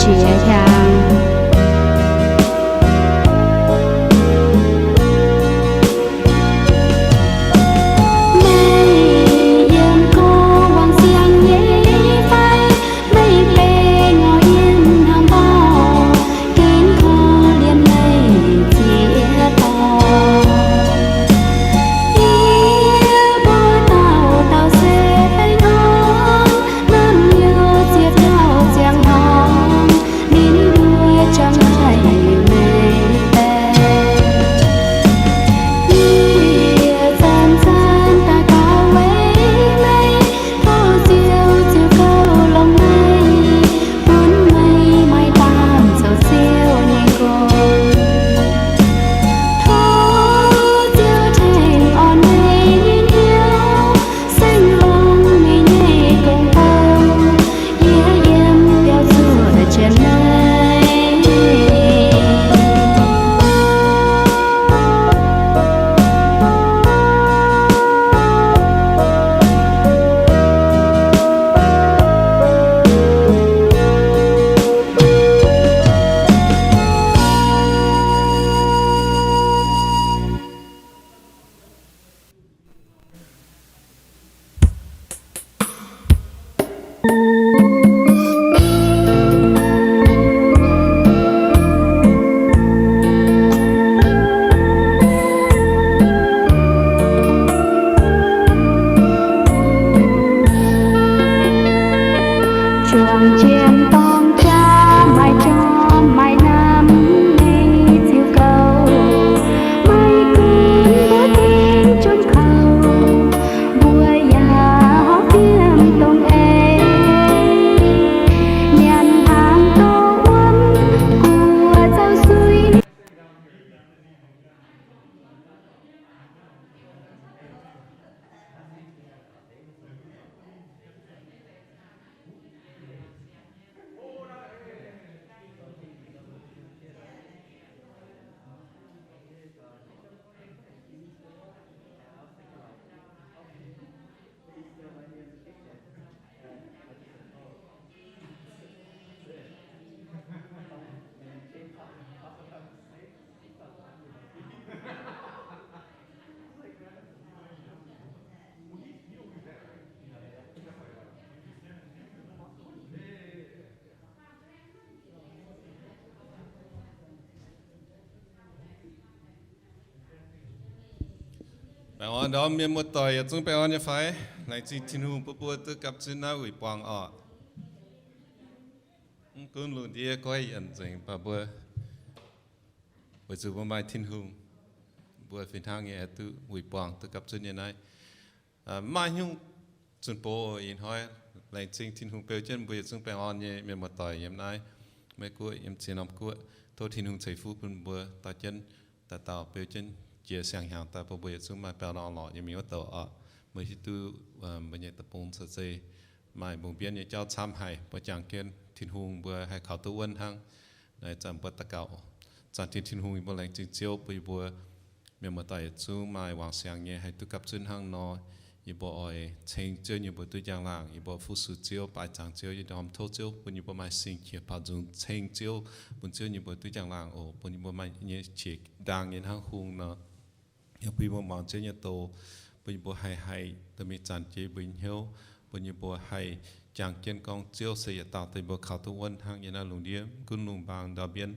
jiex hiaangx. Meih yiem gorx wangc siang nyei fai? Meih benx ngorc yiem hnaangx-baauh, ginv korv-lienh meih ziex dorngx. Yie mbuo dauh dauh se baengh orn, naamh nyouz ziex dauh ziangh horngz, ninh mbuo jangx haic meih baeqc. Yie zanc-zanc daux gaux weic meih, tov Ziouv ziux gouv longx meih, bun meih maaih baamh zoux Ziouv nyei gong. Tov Ziouv tengx orn meih nyei hnyouv, Singx Lungh meih nyei gong-bou, yie yiem biauv zuoqv jienv meih. Juangc jienv dorng jaax maaih jorm maaih namx nyei ziux gouv, maiv gunv mbuo tengx junh kouv, mbuo yaac horpc yiem dongh eix nyanc hnaangx doqc wuom, guoqv zaux suiv. Baengh orn ndorm mienh muoz-doic yietc zungv baengh orn nyei fai? Laengz zingh Tin-Hungh bun mbuo duqv gapv zunv naaiv wuic buangh oc. Mv gunv lungh ndiev goiv yienc nzengc, mv baac mbuo weic zuqc mbuo maaih Tin-Hungh, mbuo fih hnangv nyei haih duqv wuic buangh duqv gapv zunv nyei naaiv. Mv maaih haaix nyungc zunh bov ih hnoi. Laengz zingh Tin-Hungh beu jienv mbuo yietc zungv baengh orn nyei mienh muoz-doic yiem naaiv Meiv Guoqv, yiem ziex norm guoqv. Tov Tin-Hungh ceix fuqv bun mbuo daaih jienv, daaih dauh beu jienv jiex siang-hnyangx daaih bun mbuo yietc zungv maaih baengh orn lorqc nyei mingh wuov douc oc. Mbuo hiuv duqv mbuo nyei deic-bung caux zei maaih mbungh mbienv nyei jauv camv haic, mbuo jangx jienv Tin-Hungh mbuo haih kaux duqv wuonv hnangv. Naaiv zanc mbuo daux gaux, Zaangc Diex Tin-Hungh, yie mbuo laengz zingh Ziouv bun yie mbuo mienh muoz-doic yietc zungv maaih wangc siangx nyei haih duqv gapv zunv hnangv nor. Yie mbuo oix ceng Ziouv nyei mbuox duqv njang-laangc. Yie mbuo fu-sux Ziouv, baaix zaangc Ziouv nyei ndorm. Tov Ziouv bun yie mbuo maaih sing-qiex baaux nzung ceng Ziouv, bun Ziouv nyei mbuox duqv njang-laangc oc. Bun yie mbuo maaih nyei qiex ndaang nyei hnangv hung nor. Yaac bun yie mbuo muangx Ziouv nyei doz, bun yie mbuo haih haih dorh mingh zanc jiex yie mbuo nyei hnyouv, bun yie mbuo haih jangx jienv gorngv Ziouv se yietc dauh daaih yie mbuo kaux duqv wuonv hnangv nyei naaiv lungh ndiev, gunv lungh mbaang ndau mbienv,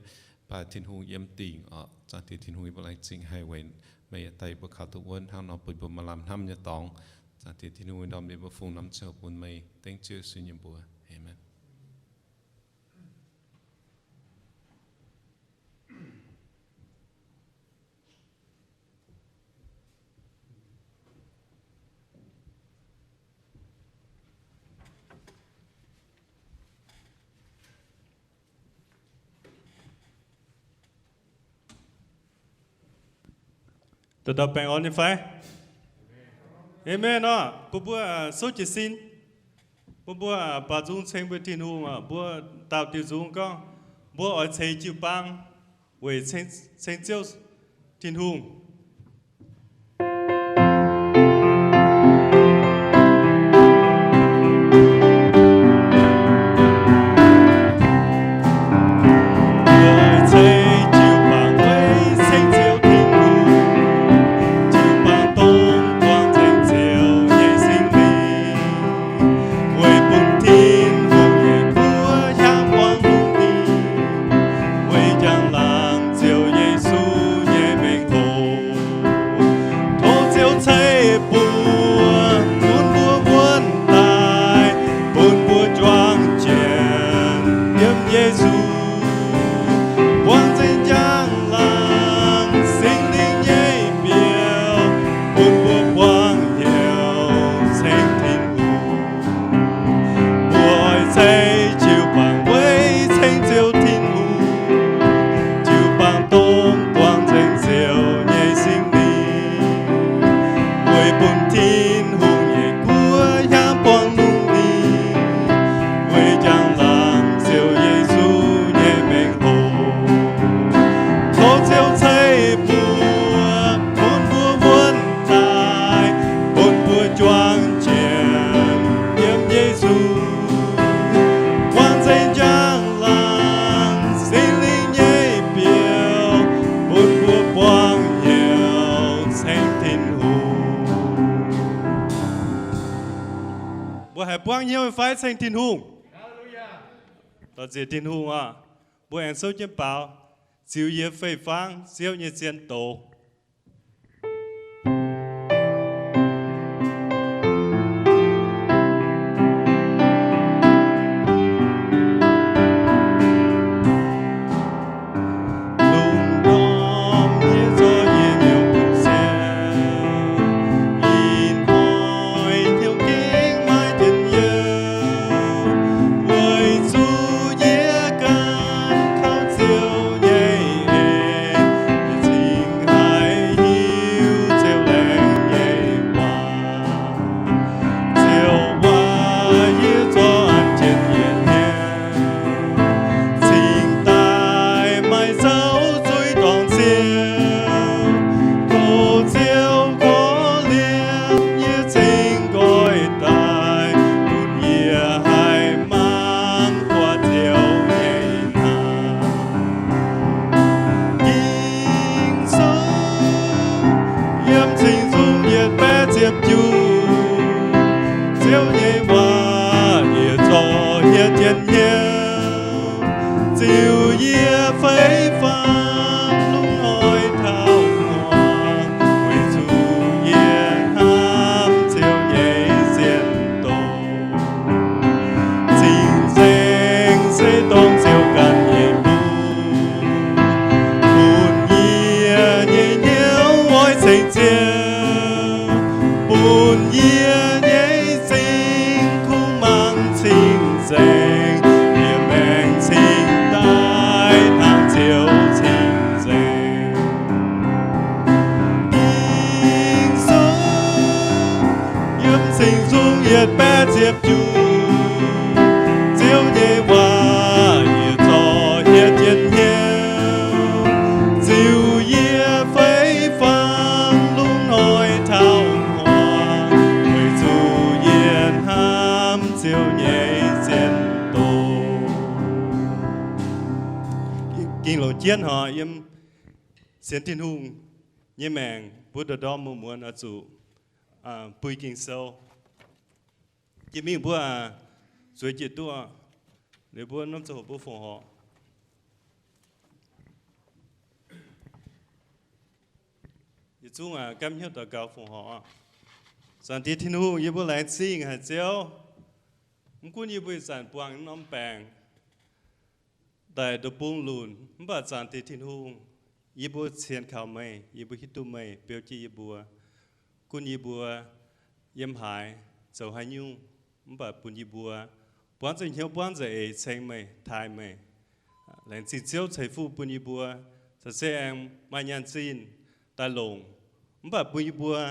baaix Tin-Hungh yiem dingc oc. Zaangc Diex Tin-Hungh, yie mbuo laengz zingh haic weic meih yietc daaih yie mbuo kaux duqv wuonv hnangv nor, bun yie mbuo maaih lamh hnamv nyei dorngx. Zaangc Diex Tin-Hungh, ndorm yie mbuo fungx norm ziangh hoc bun meih, dengv Ziouv Yesu nyei mbuox. Aamen. Dauh dauh baengh orn nyei fai? Aamen oc. Bun mbuo souv jiez sin. Bun mbuo baaux nzung ceng mbuo Tin-Hungh oc. Mbuo daauh diuh nzung gorngv, mbuo oix ceix jiu-baang weic ceng Ziouv Tin-Hungh. buangv hnyouv fai ceng Tin-Hungh? Dorh nziex Tin-Hungh oc. Mbuo aengx souv jienv baaux, Ziux yie fei-fangv, Ziouv nyei zien doz. Lungh ndorm yie zorqv yie hnyouv bun siou, ih hnoi hnyouv gengh maiv njien-youh, weic zuqc yie ganh kaux Ziouv nyei en, yie cingx haih hiuv Ziouv laengz nyei waac. Ziouv waac yie zorqv an jienv yie hnyouv, cingx daaih maaih zaux zuiz dorngc Ziouv. Tov Ziouv korv-lienh yie cingx nqoi daaih, bun yie haih mangc buatc Ziouv nyei hnaangx. Ging-Sou yiem Cing-Nzung yietc baeqv ziepc juqv. Ziouv nyei waac yie zorqv hietv jienv hnyouv, ziux yie fei-fangv lungh hnoi taux hmuangx, weic zuqc yie hnamv Ziouv nyei zien doz. Cing-nzengc se dongh Ziouv ganh nyei mbuox, bun yie nyei hnyouv oix ceng Ziouv, bun yie nyei sin kungx mangc cing-nzengc, yie maengc cingx daaih hnangv Ziouv cing-nzengc. Ging-Sou yiem Cing-Nzung yietc baeqv ziepc juqv. Ziouv nyei waac yie zorqv hietv jienv hnyouv, ziux yie fei-fangv lungh hnoi taux hmuangx, weic zuqc yie hnamv Ziouv nyei zien doz. Ging longc jienv haic yiem sienx Tin-Hungh nyei maengc, mbuo ndorm-ndorm muonz-muonz oix zuqc bui Ging-Sou. Jiex mingh mbuo zueiz jiex duqv, liuz mbuo norm ziangh hoc mbuo fongc horc. Yietc zungv aac, gamh hnyouv daux gaux fongc horc. Zaangc Diex Tin-Hungh, yie mbuo laengz zingh haic Ziouv. Mv gunv yie mbuo ih zanc buangh norm baengc daaih ndoqc bung lunc, mv baac Zaangc Diex Tin-Hungh, yie mbuo cien kaux meih, yie mbuo hiuv duqv meih beu jienv yie mbuo. Gunv yie mbuo yiem haaix, zoux haaix nyungc, mv baac bun yie mbuo buangv zuqc hnyouv, buangv zuqc eix ceng meih, taaih meih. Laengz zingh Ziouv ceix fuqv bun yie mbuo, caux se aengx maaih nyaanh zinh daaih longc, mv baac bun yie mbuo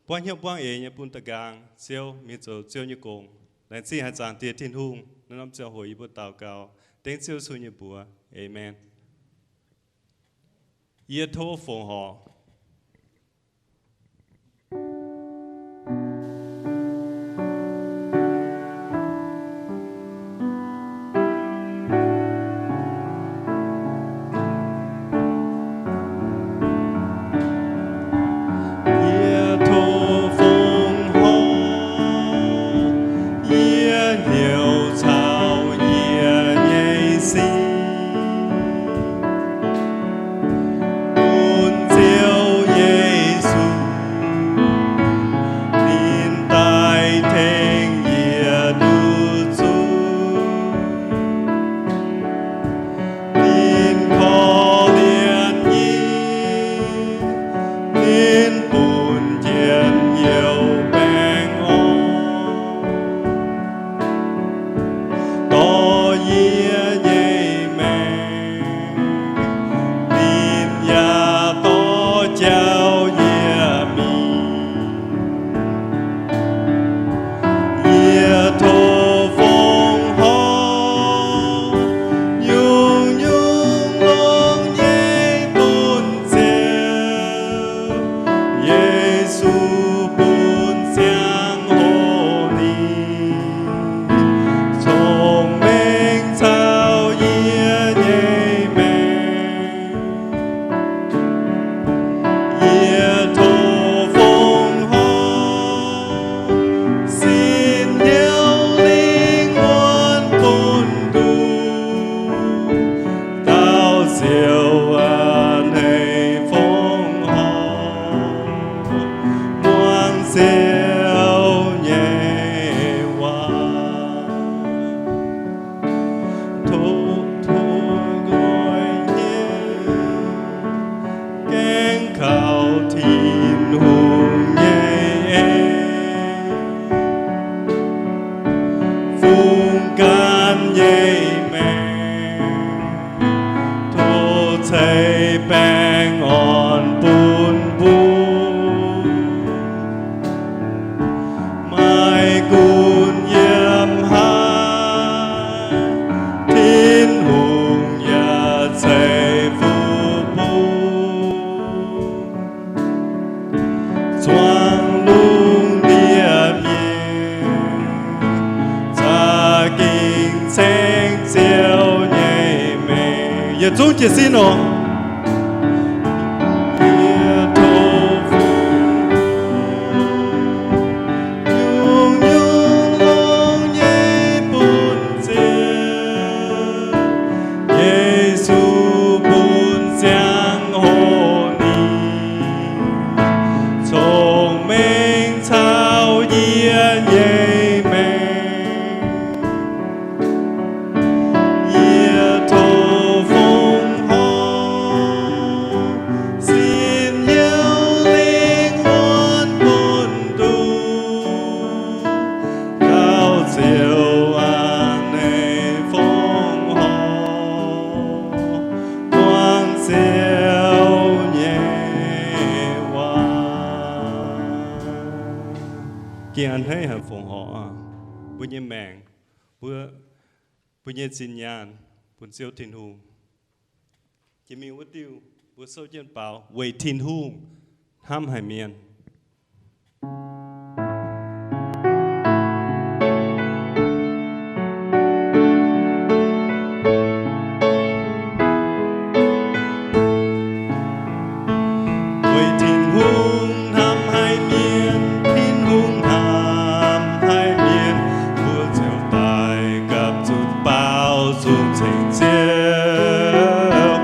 buangv hnyouv buangv eix nyei bun da'nqaang Ziouv mingh zoux Ziouv nyei gong. Laengz zingh haic Zaangc Diex Tin-Hungh. Naaiv norm ziangh hoc yie mbuo daux gaux dengv Ziouv Yesu nyei mbuox. Aamen. Yie tov fongc horc. Yie tov fongc horc, yie hnyouv caux yie nyei sin, bun Ziouv Yesu ninh daaih tengx yie duqv zuqc. Ninh korv-lienh yie, ninh bun njien-youh baengh orn, dorh yie nyei maengc, ninh yaac dorh jauv yie mingh. Yie tov fongc horc, nyungc-nyungc longx nyei bun Ziouv Yesu, bun ziangh hoc ninh cong-mengh caux yie nyei maengc. Yie tov fongc horc, sin hnyouv Gauh Tin-Hungh nyei en, fungx gaanv nyei maengc, tov ceix baengh orn bun mbuo. Maiv gunv yiem haaix, Tin-Hungh yaac ceix fuqv mbuo. Zuangx lungh ndiev mienh za'gengh ceng Ziouv nyei mengh. Yietc zungv jiez sin oc. Yie tov fungx nyungc-nyungc longx nyei bun Ziouv Yesu, bun ziangh hoc ninh cong-mengh caux yie nyei maengc. Yie tov fongc horc sin hnyouv lingh wuonh bun duqv gauh Ziouv aac, naaiv fongc horc muangx Ziouv nyei waac. Gengh a'hneiv haic fongc horc mbuo nyei maengc, mbuo, mbuo nyei zinh nyaanh bun Ziouv Tin-Hungh. Jiex mingh wuov diuh mbuo souv jienv baaux, Weic Tin-Hungh hnamv haic mienh. Weic Tin-Hungh hnamv haic mienh, Tin-Hungh hnamv haic mienh, mbuo ziouc daaih gapv zunc baaux nzung ceng Ziouv.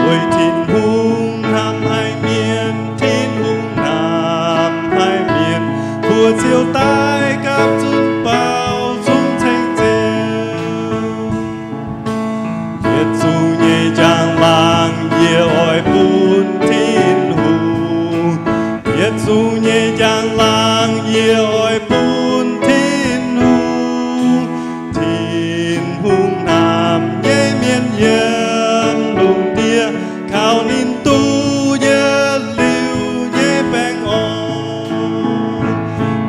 Weic Tin-Hungh hnamv haic mienh, Tin-Hungh hnamv haic mienh, mbuo ziouc daaih gapv zunc baaux nzung ceng Ziouv. Yietc zungv nyei njang-laangc yie oix bun Tin-Hungh. Yietc zungv nyei njang-laangc yie oix bun Tin-Hungh. Tin-Hungh hnamv nyei mienh yiem lungh ndiev kaux ninh duqv yietc liuz nyei baengh orn.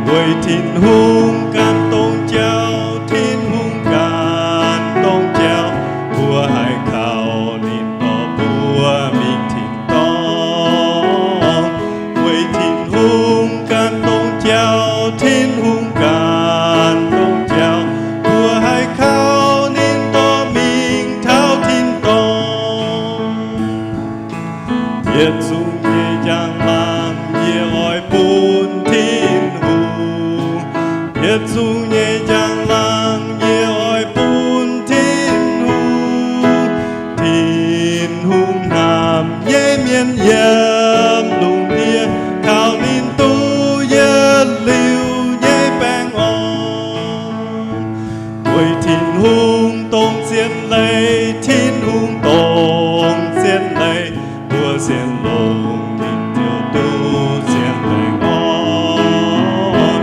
Weic Tin-Hungh gan dongh jauv, Tin-Hungh gan dongh jauv, mbuo haih kaux ninh dorh mbuo mingh tin-dorngh. Weic Tin-Hungh gan dongh jauv, Tin-Hungh gan dongh jauv, mbuo haih kaux ninh dorh mingh taux tin-dorngh. Yietc zungv nyei njang-laangc yie oix bun Tin-Hungh. Yietc zungv nyei njang-laangc yie oix bun Tin-Hungh. Tin-Hungh hnamv nyei mienh yiem lungh ndiev kaux ninh duqv yietc liuz nyei baengh orn. Weic Tin-Hungh dongh zien leiz, Tin-Hungh dongh zien leiz, mbuo sienx longx ninh ziouc duqv zien baengh orn.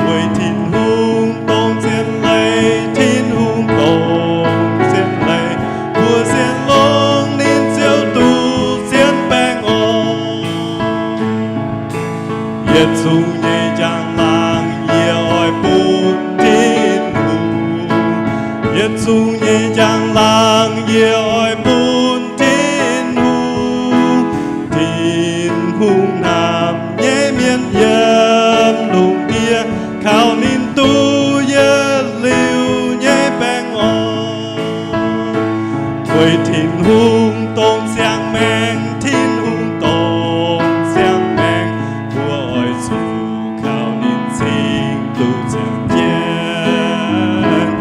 Weic Tin-Hungh dongh zien leiz, Tin-Hungh dongh zien leiz, mbuo sienx longx ninh ziouc duqv zien baengh orn. Yietc zungv nyei njang-laangc yie oix bun Tin-Hungh. Yietc zungv nyei njang-laangc yie oix bun Tin-Hungh. Tin-Hungh hnamv nyei mienh yiem lungh ndiev kaux ninh duqv yietc liuz nyei baengh orn. Weic Tin-Hungh dongh siang-maengc, Tin-Hungh dongh siang-maengc, mbuo oix zuqc kaux ninh cingx duqv ziangh jienv.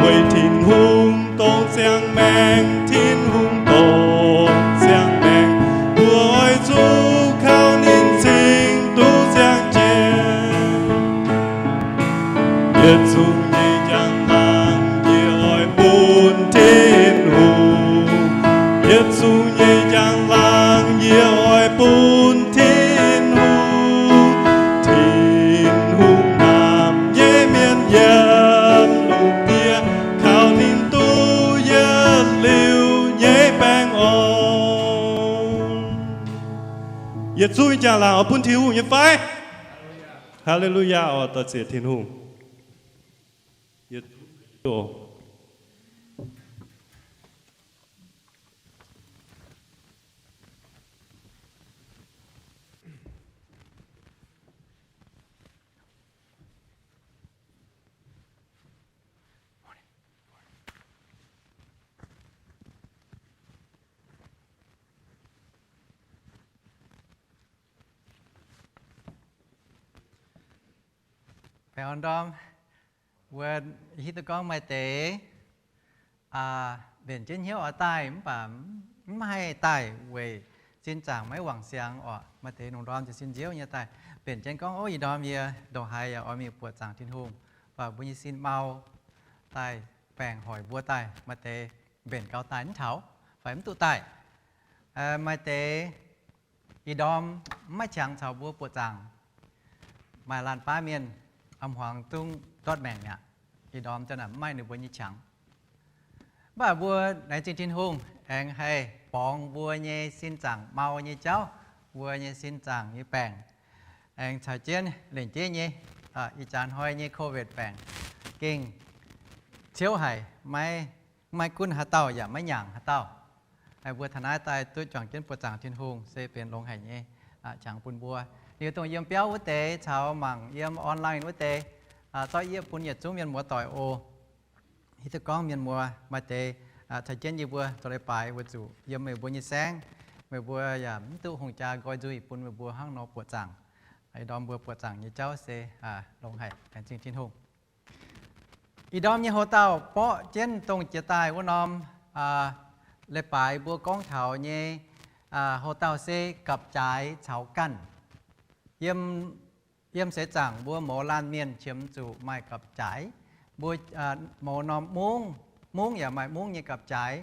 Weic Tin-Hungh dongh siang-maengc, Tin-Hungh dongh siang-maengc, mbuo oix zuqc kaux ninh Yietc zungv nyei njang-laangc oix bun Tin-Hungh nyei fai? Haa^le^lu^yaa oc. Doix-ziec Tin-Hungh. Baengh orn ndorm, mbuo hiuv duqv gorngv maaih deix mbenc jienv hnyouv oix daaih mv baac mv haih daaih weic sin zaangc maiv wangc siangx oc. Maaih deix lungh ndorm jiez sin nziouv nyei daaih mbenc jienv gorngv, Ov, ih ndorm yie ndongc haaix yaac oix mingh buoqc zaangc Tin-Hungh, mv baac mbuo nyei sin mau, daaih baengc hoic mbuo daaih. Maaih deix mbenc gaux daaih mv taux fai mv duqv daaih. Maaih deix ih ndorm mv maaih qangx caux mbuo buoqc zaangc. Maaih laanh baav mienh a'hmuangx zungv ndortv maengc mi'aqv. Ih ndorm zanc naaic mv maaih ninh mbuo nyei qangx. Mv baac mbuo laengz zingh Tin-Hungh aengx haih borngz mbuo nyei sin zaangc mau nyei jauv, mbuo nyei sin zaangc nyei baengc, aengx caux jienv lengc jeiv nyei ih jaax hnoi nyei COVID baengc gengh ciouv haic, maiv, maiv gunv haaix dauh yaac maiv nyaangc haaix dauh. Mbuo taux naaiv daaih duqv juangc jienv buoqc zaangc Tin-Hungh se benx longx haic nyei qangx bun mbuo. Liuz dongh yiem biauv wuov deix caux mangc yiem online wuov deix, zorqv yie bun yietc zungv mienh muoz doic oc. Hiuv duqv gorngv mienh muoz maaih deix caux jienv yie mbuo zoux leiz-baaix weic zuqc yiem meih mbuo nyei saengv, meih mbuo yaac mv duqv hungh jaa nqoi nzuih bun meih mbuo hnangv nor buoqc zaangc. Ih ndorm mbuo buoqc zaangc nyei jauv se longx haic, laengz zingh Tin-Hungh. Ih ndorm nyei houx-dauh borqv jienv dongh jiex daaih wuov norm leiz-baaix mbuo gorngv taux nyei houx-dauh se gapv-jaaix caux ganh. Yiem, yiem seix zaangc mbuo mouz laanh mienh qiemx zuqc maaih gapv-jaaix. Mbuo mouz norm mungv, mungv yaac maaih mungv nyei gapv-jaaix.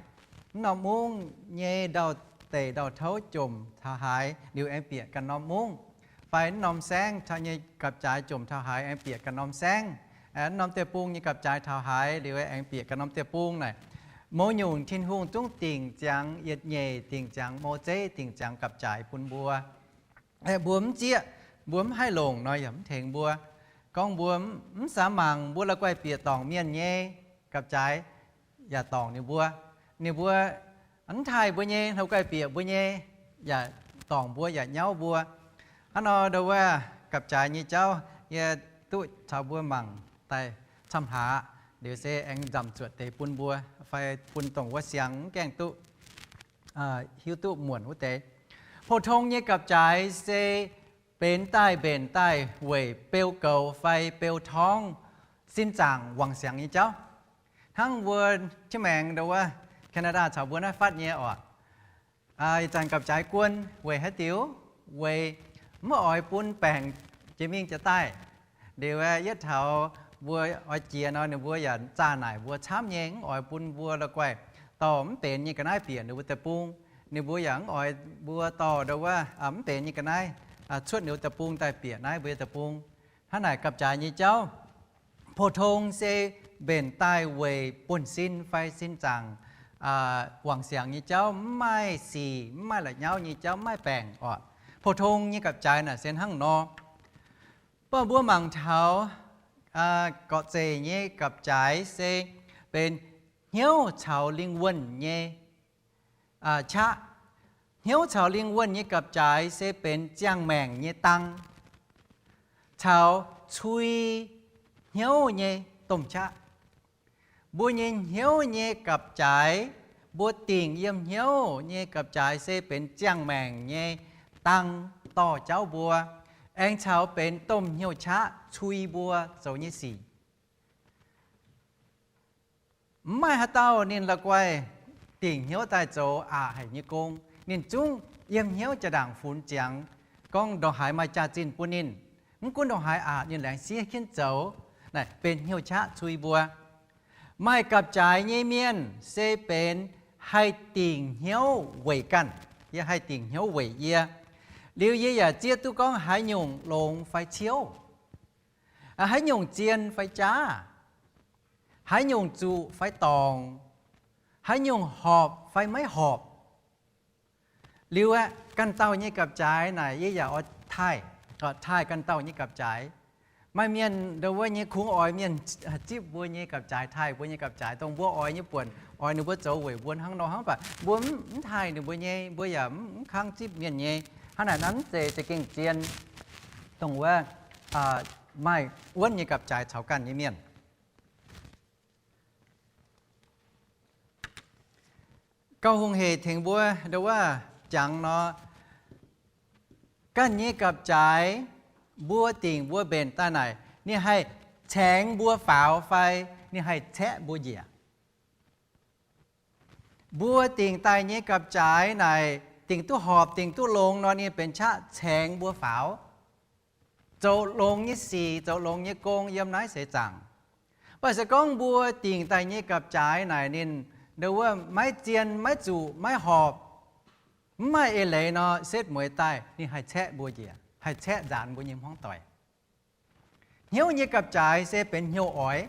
Mv norm mungv nyei ndau-deic ndau-touv jomc taux haaix liuz aengx bieqc ganh norm mungv, fai mv norm saengv nyei gapv-jaaix jomc taux haaix aengx bieqc ganh norm saengv. Mv norm deic-bung nyei gapv-jaaix taux haaix liuz aengx bieqc ganh norm deic-bung naaic. Mouz nyungc Tin-Hungh zungv dingc ziangx yietc nyeic, dingc ziangx mou zeiv, dingc ziangx gapv-jaaix bun mbuo. Mbuo mv zieqv, mbuo mv haih longc nor yaac mv tengx mbuo. Gorngv mbuo mv samx mangc mbuo la'guaih bieqc dorngc mienh nyei gapv-jaaix yaac dorngc ninh mbuo. Ninh mbuo mv taaih mbuo nyei, la'guaih bieqc mbuo nyei yaac dorngc mbuo yaac nyauv mbuo. Hnangv nor ndo wuov gapv-jaaix nyei jauv yie duqv caux mbuo mangc daaih camv-hlaax liuz se aengx nzamc zuotc deix bun mbuo, fai bun dongh wuov siang mv gaengh duqv hiuv duqv muonc wuov deix. Pou-tong nyei gapv-jaaix se benx daaih mbenc daaih weic beu goux fai beu torngv sin zaangc wangc siangx nyei jauv. Hnangv mbuo jienv maengx ndo wuov Canada caux mbuo naaiv fatv nyei oc. Ih zanc gapv-jaaix guon weic haaix diuc? Weic mv oix bun baengc jiex mingh jiex daaih. Liuz yietv taux mbuo oix jiex nor ninh mbuo yaac zaah naaic mbuo camv nyei, mv oix bun mbuo la'guaih dorh mv benx nyei ga'naaiv bieqc ninh mbuo deic-bung. Ninh mbuo yaac mv oix mbuo dorh ndo wuov mv benx nyei ga'naaiv cuotv ninh mbuo deic-bung daaih bieqc naaiv mbuo nyei deic-bung. Hnangv naaic gapv-jaaix nyei jauv, pou-tong se mbenc daaih weic buonv-sin fai sin zaangc wangc siangx nyei jauv, mv maaih sic, mv maaih la'nyauv nyei jauv, mv maaih baengc oc. Pou-tong nyei gapv-jaaix naaic se hnangv nor. Mv baac mbuo mangc taux gorqv-zeic nyei gapv-jaaix se benx hnyouv caux lingh wuonh nyei qaqv. Hnyouv caux lingh wuonh nyei gapv-jaaix se benx ziangh maengc nyei dang caux cui hnyouv nyei domh qaqv. Mbuo nyei hnyouv nyei gapv-jaaix, mbuo dingc yiem hnyouv nyei gapv-jaaix se benx ziangh maengc nyei dang dorh jauv mbuo, aengx caux benx domh hnyouv qaqv cui mbuo zoux nyei sic. Mv maaih haaix dauh ninh la'guaih dingc hnyouv daaih zoux aqc haic nyei gong. Ninh zungv yiem hnyouv jaa-ndaangc funx ziangx gorngv ndongc haaix maaih jaax-zinh bun ninh. Mv gunv ndongc haaix aqc ninh laengz siev jienv zoux. Naaic benx hnyouv qaqv cui mbuo. Maaih gapv-jaaix nyei mienh se benx haih dingc hnyouv weic ganh. Yie haih dingc hnyouv weic yie. Liuz yie yaac zieqv duqv gorngv haaix nyungc longx fai ciouv, haaix nyungc zien fai jaav, haaix nyungc zuqc fai dorngc, haaix nyungc horpc fai maiv horpc. Liuz aeqv, ganh dauh nyei gapv-jaaix naaic yie yaac oix taaih, taaih ganh dauh nyei gapv-jaaix. Maaih mienh ndo wuov nyei kungx oix mienh zipv mbuo nyei gapv-jaaix, taaih mbuo nyei gapv-jaaix, dongh mbuo oix nyei buonc, oix ninh mbuo zoux weic mbuo hnangv nor hnangv, mv baac mbuo mv taaih ninh mbuo nyei, mbuo yaac mv kangv zipv mienh nyei. Hnangv naaic naaiv mv zeiz, zeiz gengh zien, dongh wuov maaih wuonv nyei gapv-jaaix caux ganh nyei mienh. Gauh hungh hec tengx mbuo ndo wuov jangx nor, ganh nyei gapv-jaaix, mbuo dingc mbuo mbenc daaih naaic, ninh haih caengx mbuo faaux fai ninh haih caeqv mbuo njiec. Mbuo dingc daaih nyei gapv-jaaix naaic, dingc duqv horpc, dingc duqv longx nor, ninh benx qaqv caengx mbuo faaux, zoux longx nyei sic, zoux longx nyei gong yiem naaiv seix zaangc. Mv baac se gorngv mbuo dingc daaih nyei gapv-jaaix naaic ninh ndo wuov maiv zien, maiv zuqc, maiv horpc, mv maaih eix leiz nor, setv mueiz daaih ninh haih caeqv mbuo njiec, haih caeqv nzaanx mbuo nyei hmuangv doic. Hnyouv nyei gapv-jaaix se benx hnyouv oix,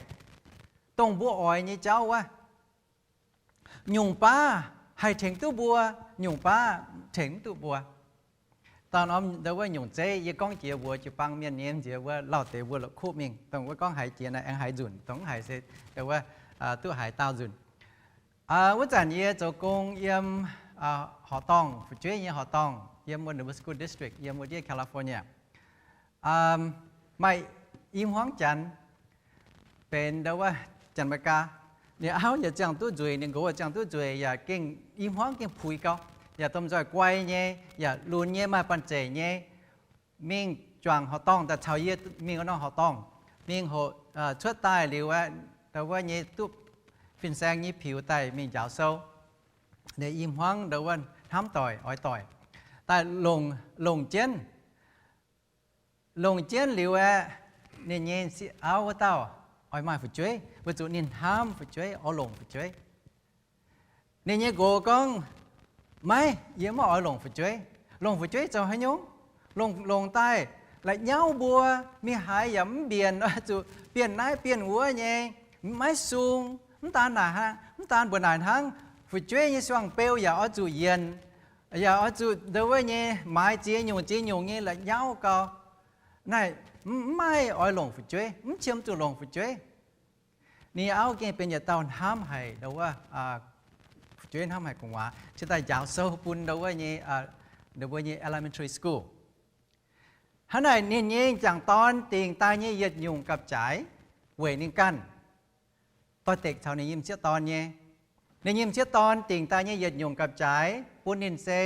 dongh mbuo oix nyei jauv wuov. Nyungc baav haih tengx duqv mbuo, nyungc baav tengx mv duqv mbuo. Dauh norm ndo wuov nyungc zeiv yie gorngv jiex mbuox jiu-baang mienh nyei nziex wuov lauh deix mbuo la'kuqv mingh, dongh wuov gorngv haiz jiex naaiv aengx haiz nzunc, dongh mv haiz se ndo wuov duqv haiz daauh nzunc. Wuov zanc yie zoux gong yiem horqc dorngh, fu'jueiv nyei horqc dorngh, yiem wuov Nabisco District, yiem wuov ndiev California. Maaih i hmuangv janx, benx ndo wuov Janx-Meigaa. Ninh auv yaac ziangh duqv nzueic, ninh nqox yaac ziangh duqv nzueic, yaac gengh i hmuangv gengh puix gau, yaac domh nzoih guai nyei, yaac lunx nyei, maaih banh zeic nyei. Mingh juangc horqc dorngh daaih caux yie mingh wuov norm horqc dorngh. Mingh hoqc cuotv daaih liuz aeqv, ndo wuov nyei duqv fin-saeng nyei piux daaih mingh njaaux sou. Ninh i hmuangv ndo wuov hnamv doic, oix doic, daaih longc jienv. Longc jienv liuz aeqv, ninh nyei auv wuov dauh oix maaih fu'jueiv, weic zuqc ninh hnamv fu'jueiv, oix longc fu'jueiv. Ninh nyei nqox gorngv, maiv, yie maiv oix longc fu'jueiv. Longc fu'jueiv zoux haaix nyungc? Longc, longc daaih la'nyauv mbuo, mingh haaix yaac mv mbienc, oix zuqc bienh naaiv bienh wuov nyei, maiv sung. Mv daan naaic hnangv, mv daan mbuo naaic hnangv, fu'jueiv nyei suangx beu yaac oix zuqc yienc, yaac oix zuqc ndo wuov nyei maaiz ziex nyungc ziex nyungc nyei la'nyauv gau. Naaic mv, mv maaih oix longc fu'jueiv, mv qiemx zuqc longc fu'jueiv. Ninh auv gengh benx yietc dauh hnamv haic ndo wuov fu'jueiv, hnamv haic gu'nguaaz, cingx daaih njaaux sou bun ndo wuov nyei, ndo wuov nyei elementary school. Hnangv naaic ninh nyei jangc dorn dingc daaih nyei yietc nyungc gapv-jaaix weic ninh ganh, doix-dekc caux ninh nyei m'sieqv dorn nyei. Ninh nyei m'sieqv dorn dingc daaih nyei yietc nyungc gapv-jaaix bun ninh se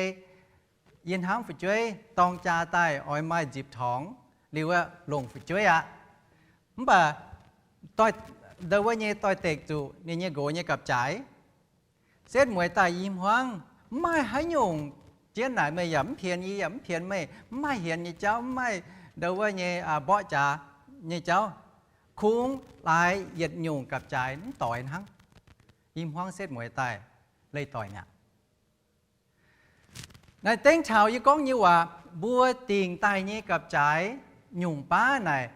yie hnamv fu'jueiv, dorng jaa daaih oix maaih nzipc torngx liuz aeqv, longc fu'jueiv aqv. Mv baac ndo wuov nyei doix-dekc zuqc ninh nyei nqox nyei gapv-jaaix. Setv mueiz daaih i hmuangv, mv maaih haaix nyungc jienv naaic meih yaac mv pienx yie, yaac mv pienx meih, mv maaih hienx nyei jauv, mv maaih ndo wuov nyei mborqv jaax nyei jauv. Kungx laaix yietc nyungc gapv-jaaix mv doix hnangv. I hmuangv setv mueiz daaih leih doic mi'aqv. Naaiv dengv taux yie gorngv nyei waac, mbuo dingc daaih nyei gapv-jaaix nyungc baav naaic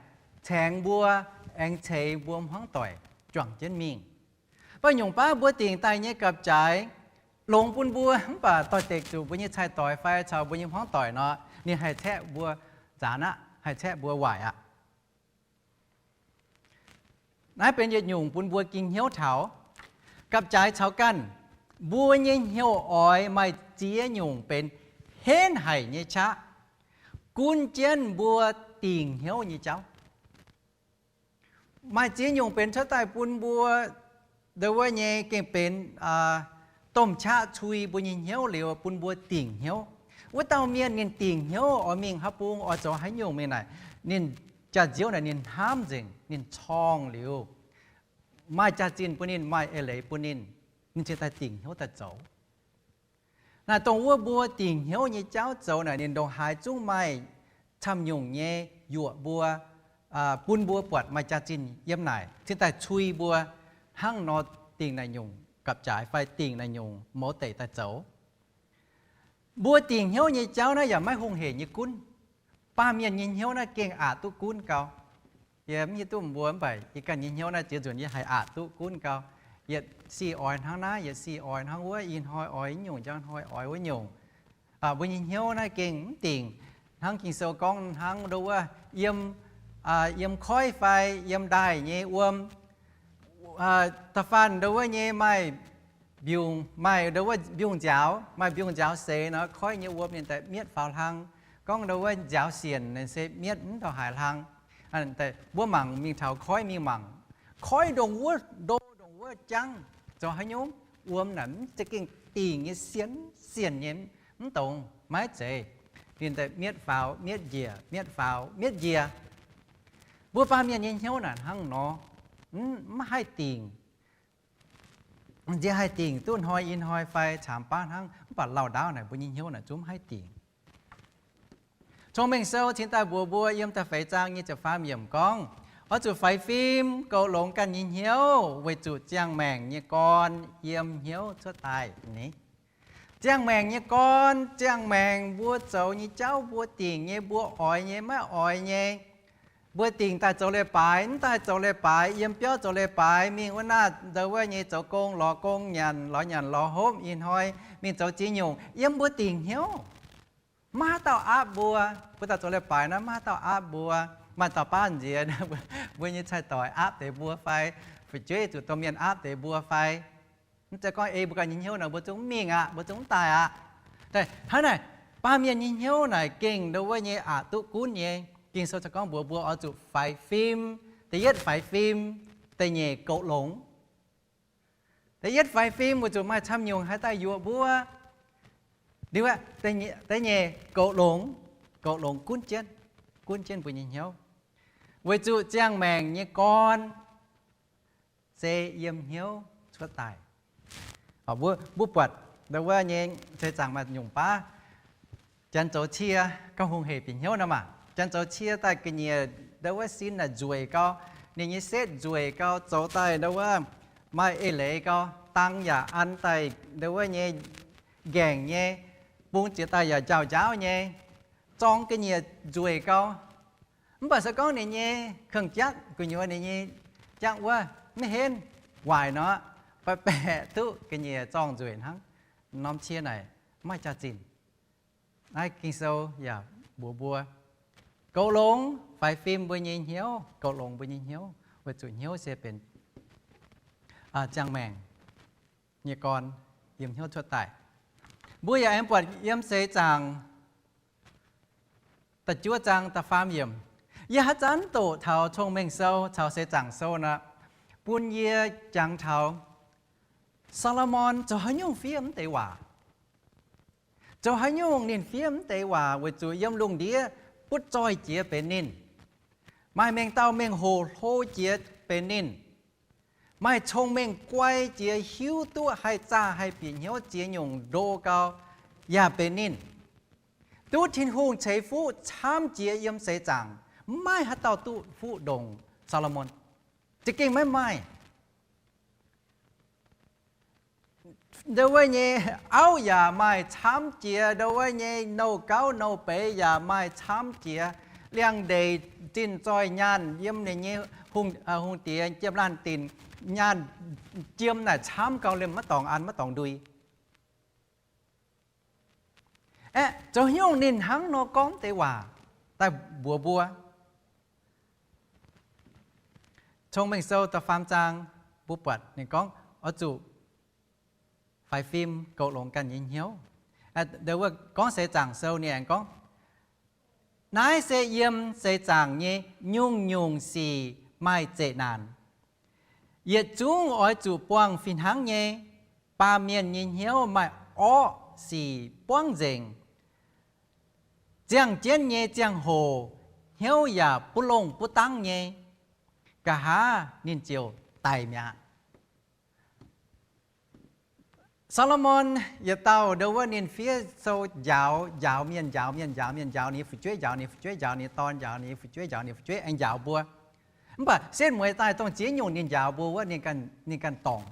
caengx mbuo, aengx ceix mbuo hmuangv doic juangc jienv mingh. Mv baac nyungc baav mbuo dingc daaih nyei gapv-jaaix longx bun mbuo, mv baac doix-dekc zuqc mbuo nyei cai-doix fai caux mbuo nyei hmuangv doic nor, ninh haih caeqv mbuo nzaanx aqv, haih caeqv mbuo waaic aqv. Naaiv benx yietc nyungc bun mbuo ging hnyouv taux gapv-jaaix caux ganh. Mbuo nyei hnyouv oix maaih ziex nyungc benx henv haic nyei qaqv gunv jienv mbuo dingc hnyouv nyei jauv. Maaih ziex nyungc benx cuotv daaih bun mbuo ndo wuov nyei gengh benx domh qaqv cui mbuo nyei hnyouv liuz bun mbuo dingc hnyouv. Wuov dauh mienh ninh dingc hnyouv oix mingh haaix bung, oix zoux haaix nyungc mingh naaic, ninh jaax-nziouv naaic ninh hnamv nzengc, ninh corngh liuz, maaih jaax-zinh bun ninh, maaih eix leiz bun ninh, ninh cingx daaih dingc hnyouv daaih zoux. Naaic dongh wuov mbuo dingc hnyouv nyei jauv zoux naaic ninh ndongc haaix zungv maaih camv nyungc nyei yuoqc mbuo, bun mbuo buatc maaih jaax-zinh yiem naaic cingx daaih cui mbuo hnangv nor dingc naaic nyungc gapv-jaaix fai dingc naaic nyungc mouz deic daaih zoux. Mbuo dingc hnyouv nyei jauv naaiv yaac maiv hungh hec nyei gunv. Baamh mienh nyei hnyouv naaiv gengh aqc duqv gunv gau. Yie mv hiuv duqv mbuo, mv baac yie ganh nyei hnyouv naaiv ziex nzunc yie haih aqc duqv gunv gau. Yietc sic oix hnangv naaiv, yietc sic oix hnangv wuov, ih hnoi oix nyungc, njang hnoi oix wuov nyungc. Mbuo nyei hnyouv naaiv gengh mv dingc. Hnangv Ging-Sou gorngv hnangv ndo wuov, yiem, yiem koiv fai yiem ndaaih nyei wuom, da'faanh ndo wuov nyei maaih mbiungc, maaih ndo wuov mbiungc nziaaux, maaih mbiungc nziaaux seix nor, koiv nyei wuom ninh daaih mietv faaux hlang. Gorngv ndo wuov nziaaux sienc ninh se mietv mv ndau haaix hlang. Mbuo mangc mingh taux koiv mingh mangc, koiv ndongc wuov ndo, ndongc wuov jangv, zoux haaix nyungc? Wuom naaic mv za'gengh dingc nyei, sienx sienc nyei, mv dongz, maiv zeiz. Ninh daaih mietv faaux mietv njiec, mietv faaux mietv njiec. Mbuo baamh mienh nyei hnyouv naaic hnangv nor, mv haih dingc. Nziex haih dingc duqv hnoi i hnoi fai caamx baav hnangv, mv baac lauh ndaauv naaic mbuo nyei hnyouv naaic zungv mv haih dingc. Cong-Mengh Sou cingx daaih mbuox mbuo yiem da'feix zaang nyei ziepc faam yiemc gorngv, oix zuqc faix fim goux longx ganh nyei hnyouv, weic zuqc ziangh maengc nyei gorn yiem hnyouv cuotv daaih ni. Ziangh maengc nyei gorn, ziangh maengc mbuo zoux nyei jauv, mbuo dingc nyei, mbuo oix nyei, maiv oix nyei, mbuo dingc daaih zoux leiz-baaix, mv daaih zoux leiz-baaix, yiem biauv zoux leiz-baaix, mingh wuov naaiv ndau wuov nyei zoux gong lorz gong, nyanc lorz nyanc, lorz hopv ih hnoi, mingh zoux ziex nyungc, yiem mbuo dingc hnyouv. Maiv haaix dauh aapv mbuo. Mbuo daaih zoux leiz-baaix naaiv maiv haaix dauh aapv mbuo. Maaih dauh baav nziex mbuo nyei cai-doic aapv deix mbuo fai, fu'jueiv zuqc domh mienh aapv deix mbuo fai, mv zeiz gorngv ei mbuo ganh nyei hnyouv nor mbuo zungv mv mingh aqv, mbuo zungv mv daaih aqv. Hnangv naaic, baamh mienh nyei hnyouv naaic gengh ndo wuov nyei aqc duqv gunv nyei. Ging-Sou gorngv mbuox mbuo oix zuqc faix fim. Da'yietv faix fim, da'nyeic goux longx. Da'yietv faix fim weic zuqc maaih camv nyungc haih daaih yuoqc mbuo. Liuz, da'nyeic goux longx. Goux longx gunv jienv, gunv jienv mbuo nyei hnyouv, weic zuqc ziangh maengc nyei gorn se yiem hnyouv cuotv daaih. Mbuo buatc ndo wuov nyei seix zaangc maaih nyungc baav janx zoux cie, gauh hungh hec bieqc hnyouv nor maah. Janx zoux cie daaih ga'nyiec ndo wuov sin naaic nzueic gau, ninh nyei setv nzueic gau, zoux daaih ndo wuov maaih eix leiz gau, dang yaac an daaih ndo wuov nyei nqaengc nyei, bung ziex daaih yaac njaaux njaauv nyei, zorng ga'nyiec nzueic gau. Mv baac se gorngv ninh nyei keng-jatv gu'nyuoz, ninh nyei jangv wuov maiv henv, waaic nor, baeqc baeqc duqv ga'nyiec zorng nzueic hnangv. Norm cie naaic maiv jaax-zinh. Naaiv Ging-Sou yaac mbuox mbuo, goux longx, faix fim mbuo nyei hnyouv, goux longx mbuo nyei hnyouv, weic zuqc hnyouv se benx ziangh maengc nyei gorn yiem hnyouv cuotv daaih. Mbuo yaac aengx buatc yiem seix zaangc da'juov zaang da'faam yiemc, yie haaix zanc doqc taux Cong-Mengh Sou caux Seix Zaangc Sou nor, bun yie jangx taux Saa^lo^morn zoux haaix nyungc fiev mv deix waac. Zoux haaix nyungc ninh fiev mv deix waac? Weic zuqc yiem lungh ndiev butv zoih jiex benx ninh. Maaih mengh dauh mengh hoc hlo jiex benx ninh. Maaih cong-mengh guai jiex hiuv duqv haih zaah haih bieqc hnyouv ziex nyungc ndo gau yaac benx ninh. Duqv Tin-Hungh ceix fuqv camv jiex yiem seix zaangc, maiv haaix dauh duqv fuqv ndongc Saa^lo^morn. Za'gengh maiv maaih. Ndo wuov nyei auv yaac maaih camv jiex, ndo wuov nyei nouh gauv nouh beiz yaac maaih camv jiex. Liangx-ndeic zinh zoih nyaanh yiem ninh nyei hungh diex jiem laanh dinc, nyaanh jiem naaic camv gau liemh maiv dorngx an maiv dorngx ndui. Aeqv, zoux haaix nyungc ninh hnangv nor gorngv deix waac daaih mbuox mbuo? Cong-Mengh Sou da'faam zaang mbuo buatc ninh gorngv oix zuqc faix fim goux longx ganh nyei hnyouv. Ndo wuov gorngv Seix Zaangc Sou ninh aengx gorngv, naaiv se yiem seix zaangc nyei nyungc-nyungc sic maaih zeqc naanc. Yietc zungv oix zuqc buangh fih hnangv nyei. Baamh mienh nyei hnyouv maaih orqv sic buangv nzengc. Ziangh jienv nyei ziangh hoc, hnyouv yaac butv longh butv dangv nyei, nqa'haav ninh ziouc daic mi'aqv. Saa^lo^morn yietc dauh ndo wuov ninh fiev sou njaaux, njaaux mienh, njaaux mienh, njaaux mienh, njaaux ninh nyei fu'jueiv, njaaux ninh nyei fu'jueiv, njaaux ninh nyei dorn, njaaux ninh nyei fu'jueiv, njaaux ninh nyei fu'jueiv, aengx njaaux mbuo. Mv baac setv mueiz daaih dongh ziex nyungc ninh njaaux mbuo wuov, ninh ganh, ninh ganh dorngc,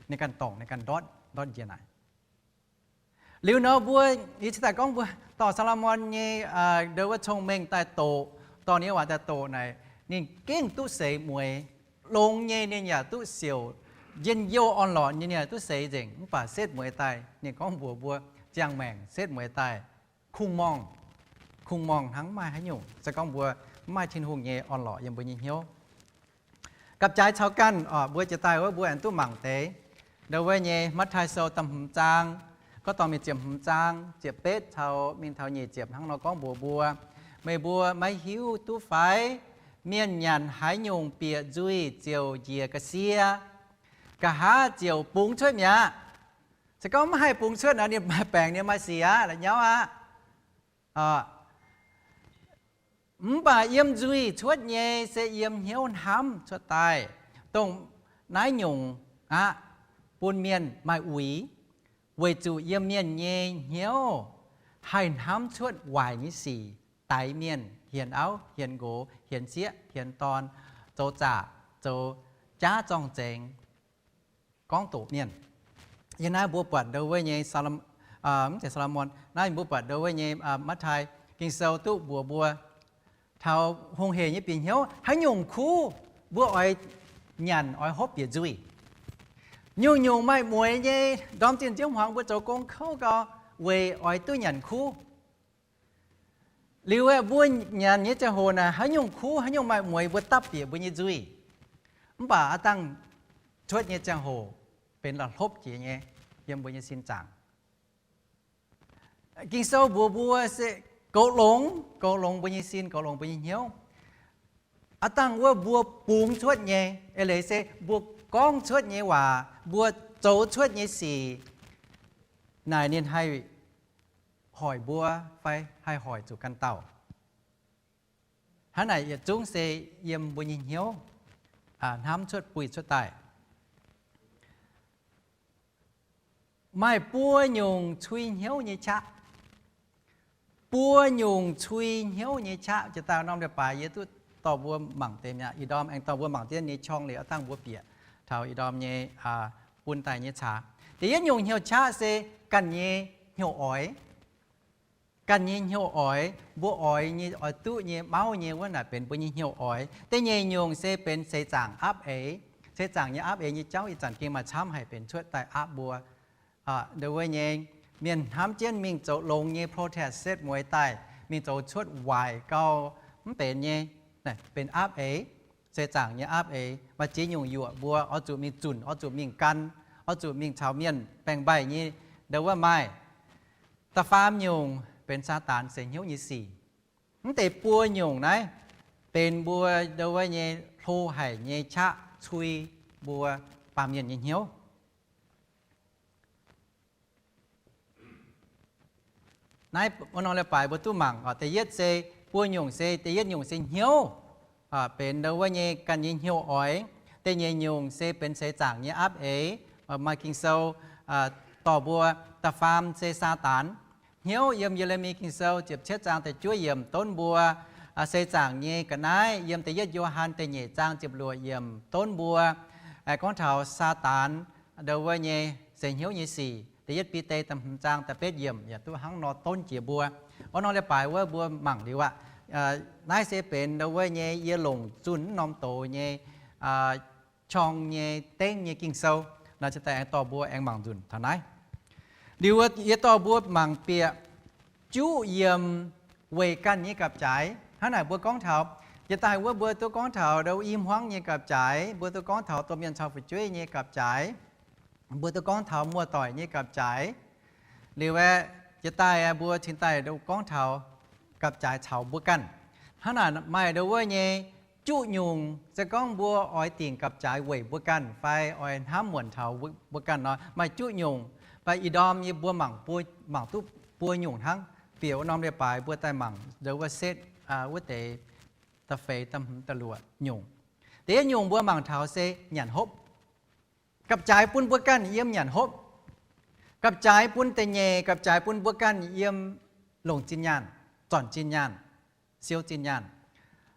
ninh ganh dorngc, ninh ganh ndortv, ndortv njiec naaic. Liuz nor mbuo, yie cingx daaih gorngv mbuo dorh Saa^lo^morn nyei ndo wuov cong-mengh daaih doqc, dorh ninh nyei waac daaih doqc naaic, ninh gengh duqv seix mueiz. Longx nyei ninh yaac duqv siouc, njien-youh orn-lorqc nyei ninh yaac duqv seix nzengc. Mv baac setv mueiz daaih ninh gorngv mbuox mbuo, ziangh maengc setv mueiz daaih, kungx-morngh, kungx-morngh hnangv, mv maaih haaix nyungc. Se gorngv mbuo mv maaih Tin-Hungh nyei orn-lorqc yiem mbuo nyei hnyouv, gapv-jaaix caux ganh oc, mbuo jiex daaih wuov mbuo aengx duqv mangc deix. Ndo wuov nyei Matv^taai Sou da'hmz zaang, gorngv dorh mingh ziepc hmz zaang, ziepc betv caux mingh taux nyic ziepc hnangv nor gorngv mbuox mbuo, meih mbuo maiv hiuv duqv fai? Mienh nyanc haaix nyungc bieqc nzuih ziouc njiec ga'sie, nqa'haav ziouc bungx cuotv mi'aqv. Se gorngv mv haih bungx cuotv nor, ninh maaih baengc, ninh maaih sic aqv, la'nyauv aqv. Mv baac yiem nzuih cuotv nyei se yiem hnyouv hnamv cuotv daaih. Dongh naaiv nyungc aqv bun mienh maaih uix, weic zuqc yiem mienh nyei hnyouv haih hnamv cuotv waaic nyei sic, daix mienh, hienx auv, hienx nqox, hienx sieqv, hienx dorn, zoux zaqc, zoux jaav zorng-zengx, gorngv doqc mienh. Yiem naaiv mbuo buatc ndo wuov nyei, mv zeiz Saa^lo^morn, naaiv mbuo buatc ndo wuov nyei Matv^taai Ging-Sou duqv mbuox mbuo, taux hungh heic nyei bieqc hnyouv, haaix nyungc kuv mbuo oix nyanc, oix hopv bieqc nzuih. Nyungc-nyungc maaih mueix nyei, ndorm zinh nziouv hmuangx mbuo zoux gong kouv gau, weic oix duqv nyanc kuv. Liuz aeqv, mbuo nyanc nyei ziangh hoc naaic, haaix nyungc kuv, haaix nyungc maaih mueix, mbuo dapv bieqc mbuo nyei nzuih. Mv baac aav dangh cuotv nyei ziangh hoc benx la'hlopv jiex nyei yiem mbuo nyei sin zaangc. Ging-Sou mbuox mbuo se goux longx, goux longx mbuo nyei sin, goux longx mbuo nyei hnyouv. Aav dangh wuov mbuo bungx cuotv nyei, eix leiz se mbuo gorngv cuotv nyei waac, mbuo zoux cuotv nyei sic, naaic ninh haih hoic mbuo fai haih hoic zuqc ganh dauh. Hnangv naaic yietc zungv se yiem mbuo nyei hnyouv hnamv cuotv buih cuotv daaih. Maaih buo nyungc cui hnyouv nyei qaqv. Buo nyungc cui hnyouv nyei qaqv. Jiex daaih norm leiz-baaix yie duqv dorh mbuo mangc deix mi'aqv. Ih ndorm aengx dorh mbuo mangc jienv nyei qorng liuz, aav dangh mbuo bieqc taux ih ndorm nyei bun daaih nyei caax. Da'yietv nyungc hnyouv qaqv se ganh nyei hnyouv oix. Ganh nyei hnyouv oix, mbuo oix nyei, oix duqv nyei, mauv nyei, wuov naaic benx mbuo nyei hnyouv oix. Da'nyeic nyungc se benx seix zaangc aapv eix. Seix zaangc nyei aapv eix nyei jauv ih zanc gengh maaih camv haic benx cuotv daaih aapv mbuo. Ndo wuov nyei, mienh hnamv jienv mingh zoux longx nyei protest setv mueiz daaih, mingh zoux cuotv waaic gau mv benx nyei, benx aapv eix. Seix zaangc nyei aapv eix maaih ziex nyungc yuoqc mbuo, oix zuqc mingh zunc, oix zuqc mingh gan, oix zuqc mingh caux mienh baengc mbaih nyei. Ndo wuov maaih da'faam nyungc benx Saadaan seix hnyouv nyei sic. Mv deix buo nyungc naaiv benx mbuo ndo wuov nyei hlo haic nyei qaqv cui mbuo baamh mienh nyei hnyouv. Naaiv wuov norm leiz-baaix mbuo duqv mangc oc. Da'yietv se, buo nyungc se, da'yietv nyungc se hnyouv, benx ndo wuov nyei ganh nyei hnyouv oix. Da'nyeic nyungc se benx seix zaangc nyei aapv eix. Maaih Ging-Sou dorh mbuo, da'faam se Saadaan. Hnyouv yiem Ye^le^mi Ging-Sou ziepc cietv zaang da'juov yiemc donv mbuo, seix zaangc nyei ga'naaiv yiem da'yietv Yo^han da'nyeic zaang ziepc luoqc yiemc donv mbuo, gorngv taux Saadaan ndo wuov nyei seix hnyouv nyei sic. Da'yietv Bide da'hmz zaang da'betv yiemc yaac duqv hnangv nor donv jiex mbuo. Wuov norm leiz-baaix wuov mbuo mangc liuz aqv. Naaiv se benx ndo wuov nyei yie longc zunh norm doz nyei qorng nyei dengv nyei Ging-Sou. Naaiv cingx daaih aengx dorh mbuo aengx mangc nzunc taux naaiv. Liuz yie dorh mbuo mangc bieqc juqv yiem weic ganh nyei gapv-jaaix. Hnangv naaic mbuo gorngv taux, jiex daaih wuov mbuo duqv gorngv taux ndo i hmuangv nyei gapv-jaaix, mbuo duqv gorngv taux domh mienh cau fu'jueiv nyei gapv-jaaix, mbuo duqv gorngv taux muoz-doic nyei gapv-jaaix. Liuz aeqv, jiex daaih mbuo cingx daaih ndo gorngv taux gapv-jaaix caux mbuo ganh. Hnangv naaic maaih ndo wuov nyei juqv nyungc, se gorngv mbuo oix dingc gapv-jaaix weic mbuo ganh fai oix hnamv muonc taux mbuo ganh nor, maaih juqv nyungc. Mv baac ih ndorm yie mbuo mangc, mangc duqv buo nyungc hnangv. Bieqc wuov norm leiz-baaix mbuo daaih mangc ndo wuov setv, wuov deix da'feix, da'hmz, da'luoqc nyungc. Da'yietv nyungc mbuo mangc taux se nyanc hopv. Gapv-jaaix bun mbuo ganh yiem nyanc hopv. Gapv-jaaix bun da'nyeic, gapv-jaaix bun mbuo ganh yiem longc zinh nyaanh, zornc zinh nyaanh, siou zinh nyaanh.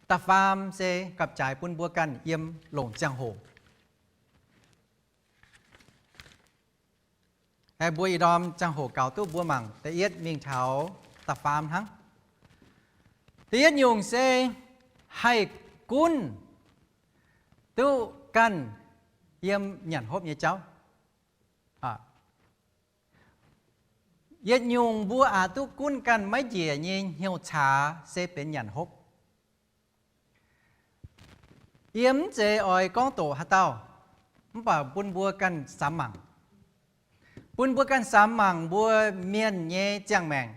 Da'faam se gapv-jaaix bun mbuo ganh yiem longc ziangh hoc. Mbuo ih ndorm ziangh hoc gaux duqv mbuo mangc da'yietv mingh taux da'faam hnangv. Da'yietv nyungc se haih gunv duqv ganh yiem nyanc hopv nyei jauv. Yietc nyungc mbuo aqc duqv gunv ganh maiv njiec nyei hnyouv caax se benx nyanc hopv. Yie mv zeiz oix gorngv doqc haaix dauh, mv baac bun mbuo ganh samx mangc. Bun mbuo ganh samx mangc mbuo mienh nyei ziangh maengc.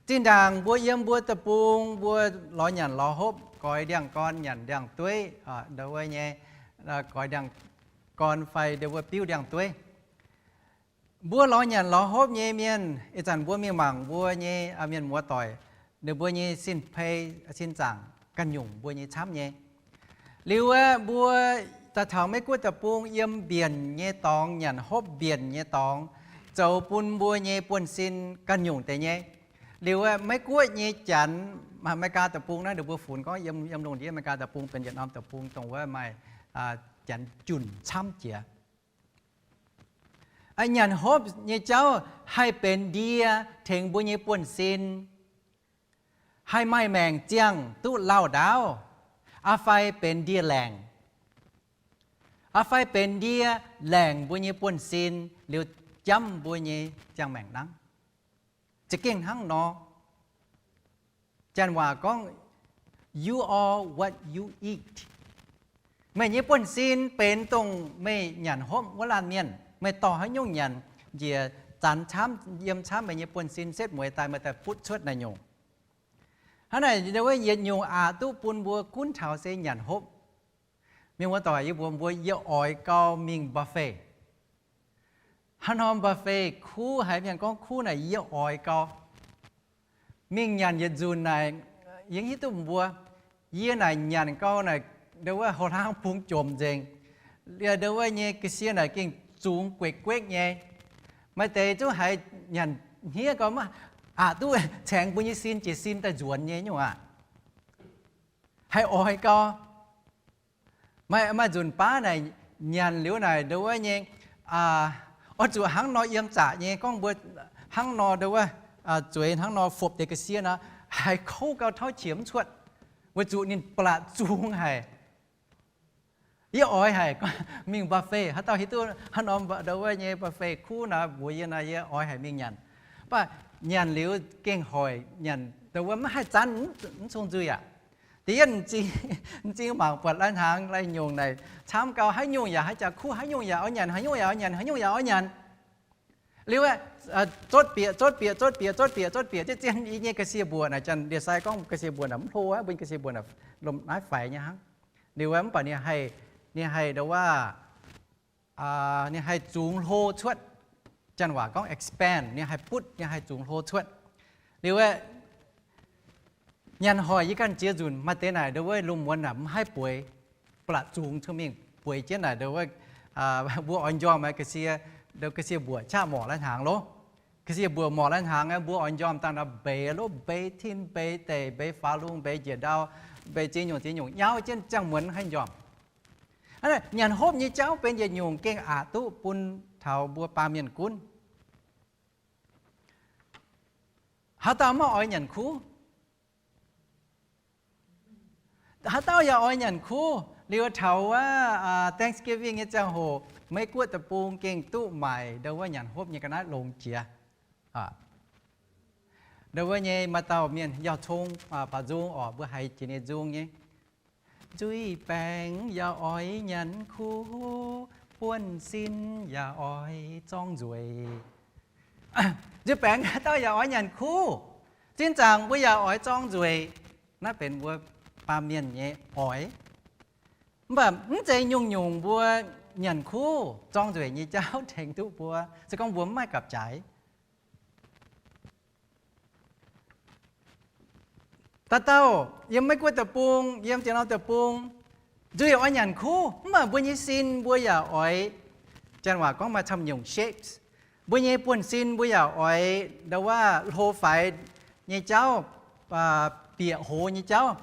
Zinh ndaangc mbuo yiem mbuo deic-bung mbuo lorz nyanc lorz hopv, goix ndiangx-gorn nyanc ndiangx-dueiv, ndo wuov nyei, goix ndiangx-gorn fai ndo wuov biuv ndiangx-dueiv. Mbuo lorz nyanc lorz hopv nyei mienh, ih zanc mbuo mingh mangc mbuo nyei mienh muoz doic, ninh mbuo nyei sin-pei sin-zaangc ganh nyungc mbuo nyei camv nyei. Liuz aeqv, mbuo daaih taux Meiv Guoqv deic-bung yiem mbienc nyei dorngx, nyanc hopv mbienc nyei dorngx, zoux bun mbuo nyei buonv-sin ganh nyungc deix nyei. Liuz aeqv, Meiv Guoqv nyei Janx, Aa^me^li^gaa deic-bung naaiv ninh mbuo funx gorngv yiem, yiem lungh ndiev Aa^me^li^gaa deic-bung benx yietc norm deic-bung dongh wuov maaih Janx junc camv jiex. Nyanc hopv nyei jauv haih benx ndie tengx mbuo nyei buonv-sin, haih maaih maengc ziangh duqv lauh ndaauv, aa fai benx ndie-laengc, aa fai benx ndie laengc mbuo nyei buonv-sin liuz jamv mbuo nyei ziangh maengc nangv. Za'gengh hnangv nor, janx waac gorngv, You are what you eat. Meih nyei buonv-sin benx dongh meih nyanc hopv wuov laanh mienh. Meih dorh haaix nyungc nyanc njiec, zanx camv, yiem camv meih nyei buonv-sin setv mueiz daaih, meih daaih butv cuotv naaiv nyungc. Hnangv naaic, wuov yietc nyungc aqc duqv bun mbuo gunv taux se nyanc hopv. Mienh muoz doic, yie mbuox mbuo, yie oix gau mingh buffet. Haaix norm buffet kuv, haiz mienh gorngv kuv naaic yie oix gau. Mingh nyanc yietc nzunc naaic, yie hiuv duqv mbuo, yie naaic nyanc gau naaic, ndo wuov houx hlaang bung jomc nzengc. Liuz ndo wuov nyei ga'sie naaic gengh zungx gueiv gueiv nyei. Maaih deix zungv haiz nyanc hniev gau maiv aqc duqv caengx mbuo nyei sin, jiez sin daaih nzuonx nyei nyungc aqv. Haih oix gau. Maaih, maaih nzunc baav naaic nyanc liuz naaic ndo wuov nyei, oix zuqc hnangv nor yiem zaqc nyei gorngv mbuo hnangv nor ndo wuov, zueiz hnangv nor fopc deix ga'sie nor, haiz kouv gau tauv qiex mv cuotv, weic zuqc ninh ba'laqc zungx haic. Yie oix haic mingh buffet. Haaix dauh hiuv duqv haaix norm ndo wuov nyei buffet kuv nor, mbuox yie nor, yie oix haic mingh nyanc. Mv baac nyanc liuz gengh hoic, nyanc ndo wuov maiv haih zanv, mv cong-nzuih aqv. Da'yietv, m'zing mangc buatc lai-hnaangx lai-nyungc naaic camv gau, haaix nyungc yaac haih jaax kuv, haaix nyungc yaac oix nyanc, haaix nyungc yaac oix nyanc, haaix nyungc yaac oix nyanc. Liuz aeqv, zotv bieqc, zotv bieqc, zotv bieqc, zotv bieqc, zotv bieqc, zieqv zien yie nyei ga'sie mbuoqc naaic, janx ndie-sai gorngv ga'sie mbuoqc naaic mv hlo aqv, mbuo nyei ga'sie mbuoqc naaic lomh naaiv faix nyei hnangv. Liuz aeqv, mv baac ninh haih, ninh haih ndo wuov, ninh haih zungx hlo cuotv. Janx waac gorngv expand, ninh haih butv, ninh haih zungx hlo cuotv. Liuz aeqv, nyanc hoic yie ganh ziex nzunc maaih deix naaic ndo wuov lungh muonz naaic mv haih bueix, ba'laqc zungx cuotv mingh bueix jienv naaic ndo wuov, mbuo oix njormh ga'sie, ndo ga'sie mbuoqc qaqv morc lai-hnaangx loh. Ga'sie mbuoqc morc lai-hnaangx aeqv, mbuo oix njormh dangh nor mbeix loh, mbeix tin, mbeix deic, mbeix faaux lungh, mbeix njiec ndau, mbeix ziex nyungc ziex nyungc nyauv jienv ziangh muonz haih njormh. Hnangv naaic, nyanc hopv nyei jauv benx yietc nyungc gengh aqc duqv bun taux mbuo baamh mienh gunv. Haaix dauh maiv oix nyanc kuv? Haaix dauh yaac oix nyanc kuv? Liuz taux wuov Thanksgiving nyei ziangh hoc, Meiv Guoqv deic-bung gengh duqv maaic ndo wuov nyanc hopv nyei ga'naaiv longx jiex. Ndo wuov nyei maaih dauh mienh yauh cong baac nzung orqc, mbuo haiz jiex ninh nzung nyei. Nzuih baengc yaac oix nyanc kuv, buonv-sin yaac oix zorng nzueic. Nzuih baengc haaix dauh yaac oix nyanc kuv, sin-zaangc mbuo yaac oix zorng nzueic. Naaiv benx mbuo baamh mienh nyei oix. Mv baac mv zeiz nyungc-nyungc mbuo nyanc kuv zorng nzueic nyei jauv tengx duqv mbuo, se gorngv mbuo mv maaih gapv-jaaix. Dauh dauh yiem Meiv Guoqv deic-bung, yiem ziex norm deic-bung, nzuih oix nyanc kuv, mv baac mbuo nyei sin mbuo yaac oix, janx waac gorngv maaih camv nyungc shapes. Mbuo nyei buonv-sin mbuo yaac oix ndo wuov hlo faix nyei jauv, bieqc hoz nyei jauv,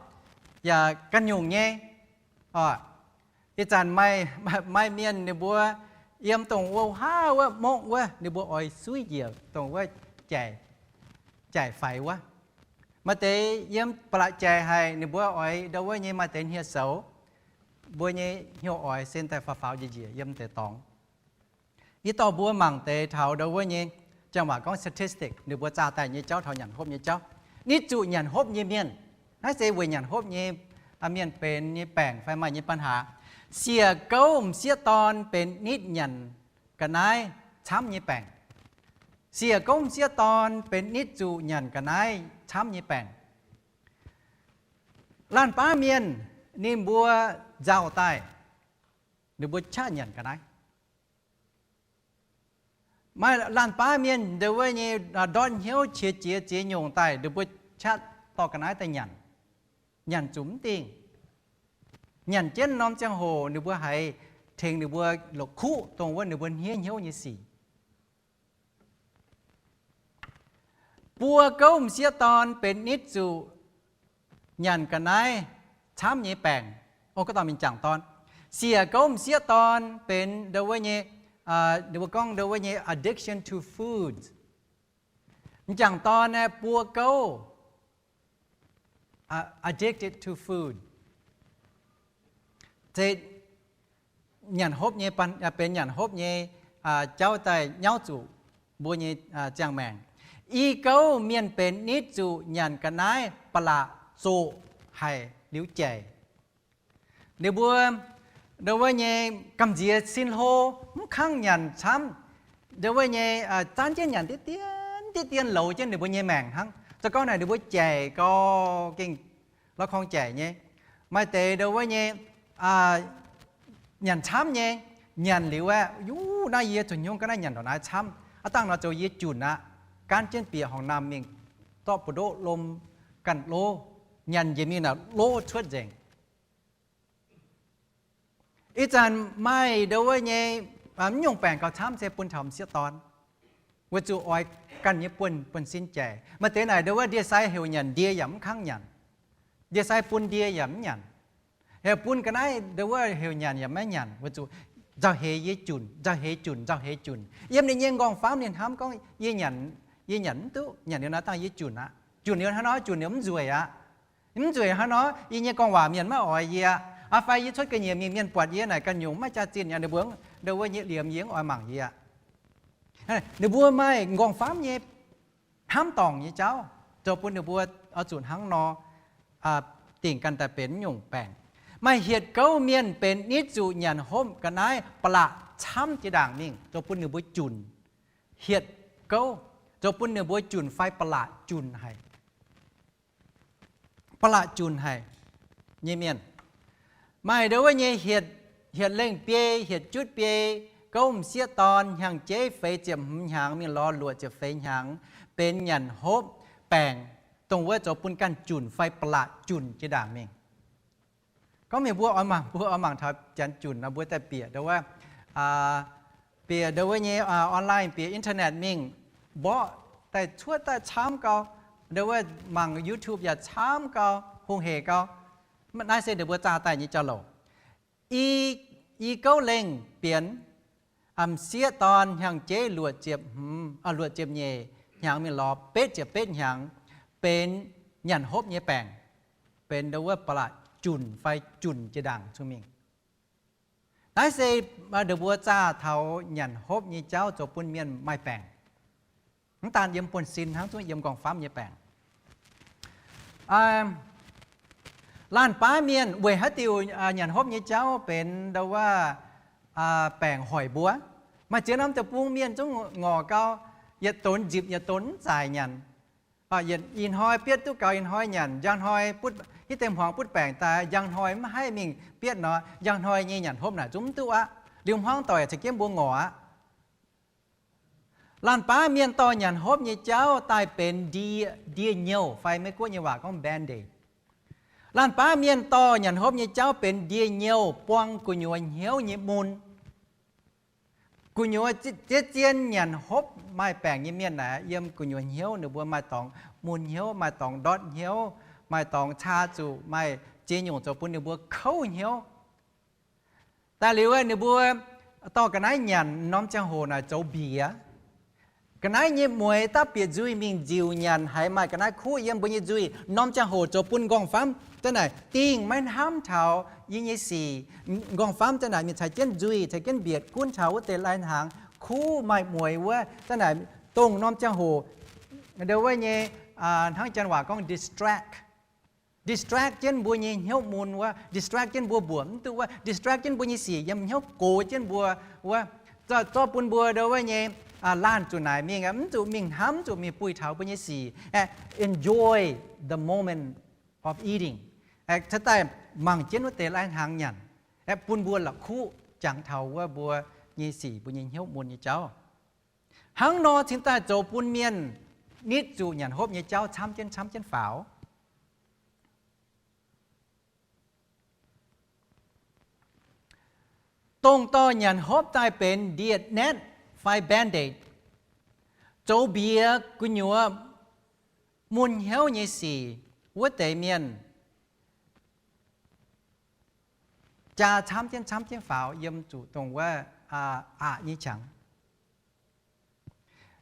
yaac ganh nyungc nyei. Ih zanc maaih mienh ninh mbuo yiem dongh wuov haav wuov mongv wuov, ninh mbuo oix suiv njiec dongh wuov jaic faix wuov. Maaih deix yiem ba'laqc jaic haic, ninh mbuo oix ndo wuov nyei maaih deix hniev-soux. Mbuo nyei hnyouv oix sen daaih faaux faaux njiec njiec yiem deix dorngx. Yie dorh mbuo mangc deix taux ndo wuov nyei Janx waac gorngv statistic, ninh mbuo zaah daaih nyei jauv taux nyanc hopv nyei jauv. Nitv zuqc nyanc hopv nyei mienh, naaiv se weic nyanc hopv nyei mienh benx nyei baengc fai maaih nyei ปัญหา. Siec gouv m'sieqv dorn benx nitv nyanc ga'naaiv camv nyei baengc. Siec gouv m'sieqv dorn benx nitv zuqc nyanc ga'naaiv camv nyei baengc. Laanh baav mienh ninh mbuo nzauh daaih, ninh mbuo qaqv nyanc ga'naaiv. Maaih laanh baav mienh ndongc wuov nyei ndortv hnyouv qiex jiez ziex nyungc daaih, ninh mbuo qaqv dorh ga'naaiv daaih nyanc. Nyanc zuqc mv dingh. Nyanc jienv norm ziangh hoc ninh mbuo haiz tengx ninh mbuo la'kuqv dongh wuov ninh mbuo hniev hnyouv nyei sic. Buo gouv m'sieqv dorn benx nitv zuqc nyanc ga'naaiv camv nyei baengc. O, gorngv dorh mingh m'jangc dorn. Siec gouv m'sieqv dorn benx ndongc wuov nyei, ninh mbuo gorngv ndongc wuov nyei addiction to food. M'jangc dorn naaiv buo gouv addicted to food. Se nyanc hopv nyei, benx nyanc hopv nyei jauv daaih nyauv zuqc mbuo nyei ziangh maengc. I gouv mienh benx nitv zuqc nyanc ga'naaiv ba'laqc zoqc haic liuz jaic. Ninh mbuo ndongc wuov nyei gamh nziex sin hlo, mv kangv nyanc camv. Ndongc wuov nyei zaanv jienv nyanc diqv dien diqv dien louz jienv ninh mbuo nyei maengc hnangv. Zoux gau naaic ninh mbuo jaic gau, gengh lorz korng jaic nyei. Maaih deix ndongc wuov nyei nyanc camv nyei, nyanc liuz aeqv, yuv, naaiv yie zuqc hnyungv ga'naaiv nyanc ndongc naaiv camv, aav dangh nor zoux yie junc aqv. Gaanv jienv bieqc horngc naamh mingh dorh buoz-ndoqv lom ganh lov, nyanc njiec mingh naaic lov cuotv nzengc. Ih zanc maaih ndongc wuov nyei mv nyungc baengc gauh camv se bun taux m'sieqv dorn, weic zuqc oix ganh nyei buonv, buonv-sin jaic. Maaih deix naaic ndongc wuov ndie-sai heuc nyanc ndie yaac mv kangv nyanc, ndie-sai bun ndie yaac mv nyanc. Heuc bun ga'naaiv ndongc wuov heuc nyanc yaac maiv nyanc, weic zuqc nzauh heix yie junc, nzauh heix junc, nzauh heix junc. Yiem ninh nyei nqorngv-famv ninh hnamv gorngv, yie nyanc, yie nyanc mv duqv, nyanc liuz naaiv dangh yie junc aqv. Junc liuz hnangv nor, junc liuz mv nzueic aqv. Mv nzueic hnangv nor, yie nyei gorngv waac mienh maiv oix yie aqv. Aa fai yie cuotv ga'nyiec mingh, mienh buatc yie naaic ganh nyungc maiv jaax-zinh aqv, ninh mbuo ndongc wuov nyei liemh yie mv oix mangc yie aqv. Ninh mbuo maaih nqorngv-famv nyei hnamv dorngc nyei jauv zoux bun ninh mbuo oix zuqc hnangv nor dingc ganh daaih benx nyungc baengc. Maaih hietc gouv mienh benx nitv zuqc nyanc hopv ga'naaiv ba'laqc camv jiex ndaangc mingh zoux bun ninh mbuo junc. Hietc gouv zoux bun ninh mbuo junc fai ba'laqc junc haic. Ba'laqc junc haic nyei mienh. Maaih ndongc wuov nyei hietc, hietc lengh biei, hietc jutv biei, gouv m'sieqv dorn hnyangx-jeiv feix ziepc hmz hnyangx mingh lorz luoqc ziepc feix hnyangx, benx nyanc hopv baengc, dongh wuov zoux bun ganh junc fai ba'laqc junc jiex ndaangc mingh. Gorngv meih mbuo oix mangc, mbuo oix mangc taux janx junc nor, mbuo daaih bieqc ndongc wuov, bieqc ndongc wuov nyei online, bieqc internet mingh mborqv daaih cuotv daaih camv gau. Ndongc wuov mangc YouTube yaac camv gau, hungh hec gau. Naaiv se ninh mbuo zaah daaih nyei jauv-louc. I, i gouv lengh bienx, m'sieqv dorn hnyangx-jeiv luoqc ziepc hmz, luoqc ziepc nyeic hnyangx mingh lorz betv ziepc betv hnyangx, benx nyanc hopv nyei baengc, benx ndongc wuov ba'laqc junc fai junc jiex ndaangc zungv mingh. Naaiv se ninh mbuo zaah taux nyanc hopv nyei jauv zoux bun mienh maaih baengc. Mv daan yiem buonv-sin hnangv, zungv yiem nqorngv-famv nyei baengc. Laanh baav mienh weic haaix diuc nyanc hopv nyei jauv benx ndongc wuov baengc hoic mbuo? Maaih ziex norm deic-bung mienh zungv ngorc gau, yietc donx nzipc yietc donx mv zaaic nyanc. Ih hnoi bietv duqv gaux ih hnoi nyanc, njang hnoi hitv deix hmuangx butv baengc daaih, njang hnoi mv haih mingh bietv nor, njang hnoi nyei nyanc hopv naaic zungv mv duqv aqv. Liuz hmuangv doic caux jienv mbuo ngorc aqv. Laanh baav mienh dorh nyanc hopv nyei jauv daaih benx ndie, ndie-nyouh fai Meiv-Guoqv nyei waac gorngv Band-Aid. Laanh baav mienh dorh nyanc hopv nyei jauv benx ndie-nyouh buang gu'nyuoz hnyouv nyei mun. Gu'nyuoz zien, zien nyanc hopv maaih baengc nyei mienh naaic, yiem gu'nyuoz hnyouv ninh mbuo maaih dorngx mun hnyouv, maaih dorngx ndortv hnyouv, maaih dorngx caa zuqc, maaih ziex nyungc zoux bun ninh mbuo kouv hnyouv. Daaih liuz ninh mbuo dorh ga'naaiv nyanc, norm ziangh hoc naaic zoux mbiex. Ga'naaiv nyei mueix daav bieqc nzuih mingh nziuc nyanc, haiz maaih ga'naaiv kuv yiem mbuo nyei nzuih, norm ziangh hoc zoux bun nqorngv-famv za'naaic dingh maiv hnamv taux yie nyei sic. Nqorngv-famv za'naaic mingh caux jienv nzuih, caux jienv mbietc gunv taux wuov deix lai-hnaangx kuv maaih mueix wuov, za'naaic dongh norm ziangh hoc, ndo wuov nyei, hnangv janx waac gorngv distract, distract jienv mbuo nyei hnyouv mun wuov, distract jienv mbuo mbuoqc mv duqv wuov, distract jienv mbuo nyei sic yiem hnyouv gox jienv mbuo wuov, zorqv bun mbuo ndo wuov nyei laanh zuqc naaic mingh, mv zuqc mingh hnamv, mv zuqc mingh buih taux mbuo nyei sic, enjoy the moment of eating, cingx daaih mangc jienv wuov deix lai-hnaangx nyanc, bun mbuo la'kuqv jangx taux wuov mbuo nyei sic, mbuo nyei hnyouv mun nyei jauv. Hnangv nor cingx daaih zoux bun mienh nitv zuqc nyanc hopv nyei jauv camv jienv camv jienv faaux. Dongh dorh nyanc hopv daaih benx ndie-netv fai Band-Aid, zoux mbiex gu'nyuoz mun hnyouv nyei sic wuov deix mienh, jaa camv jienv camv jienv faaux yiem zuqc dongh wuov aqc nyei qangx.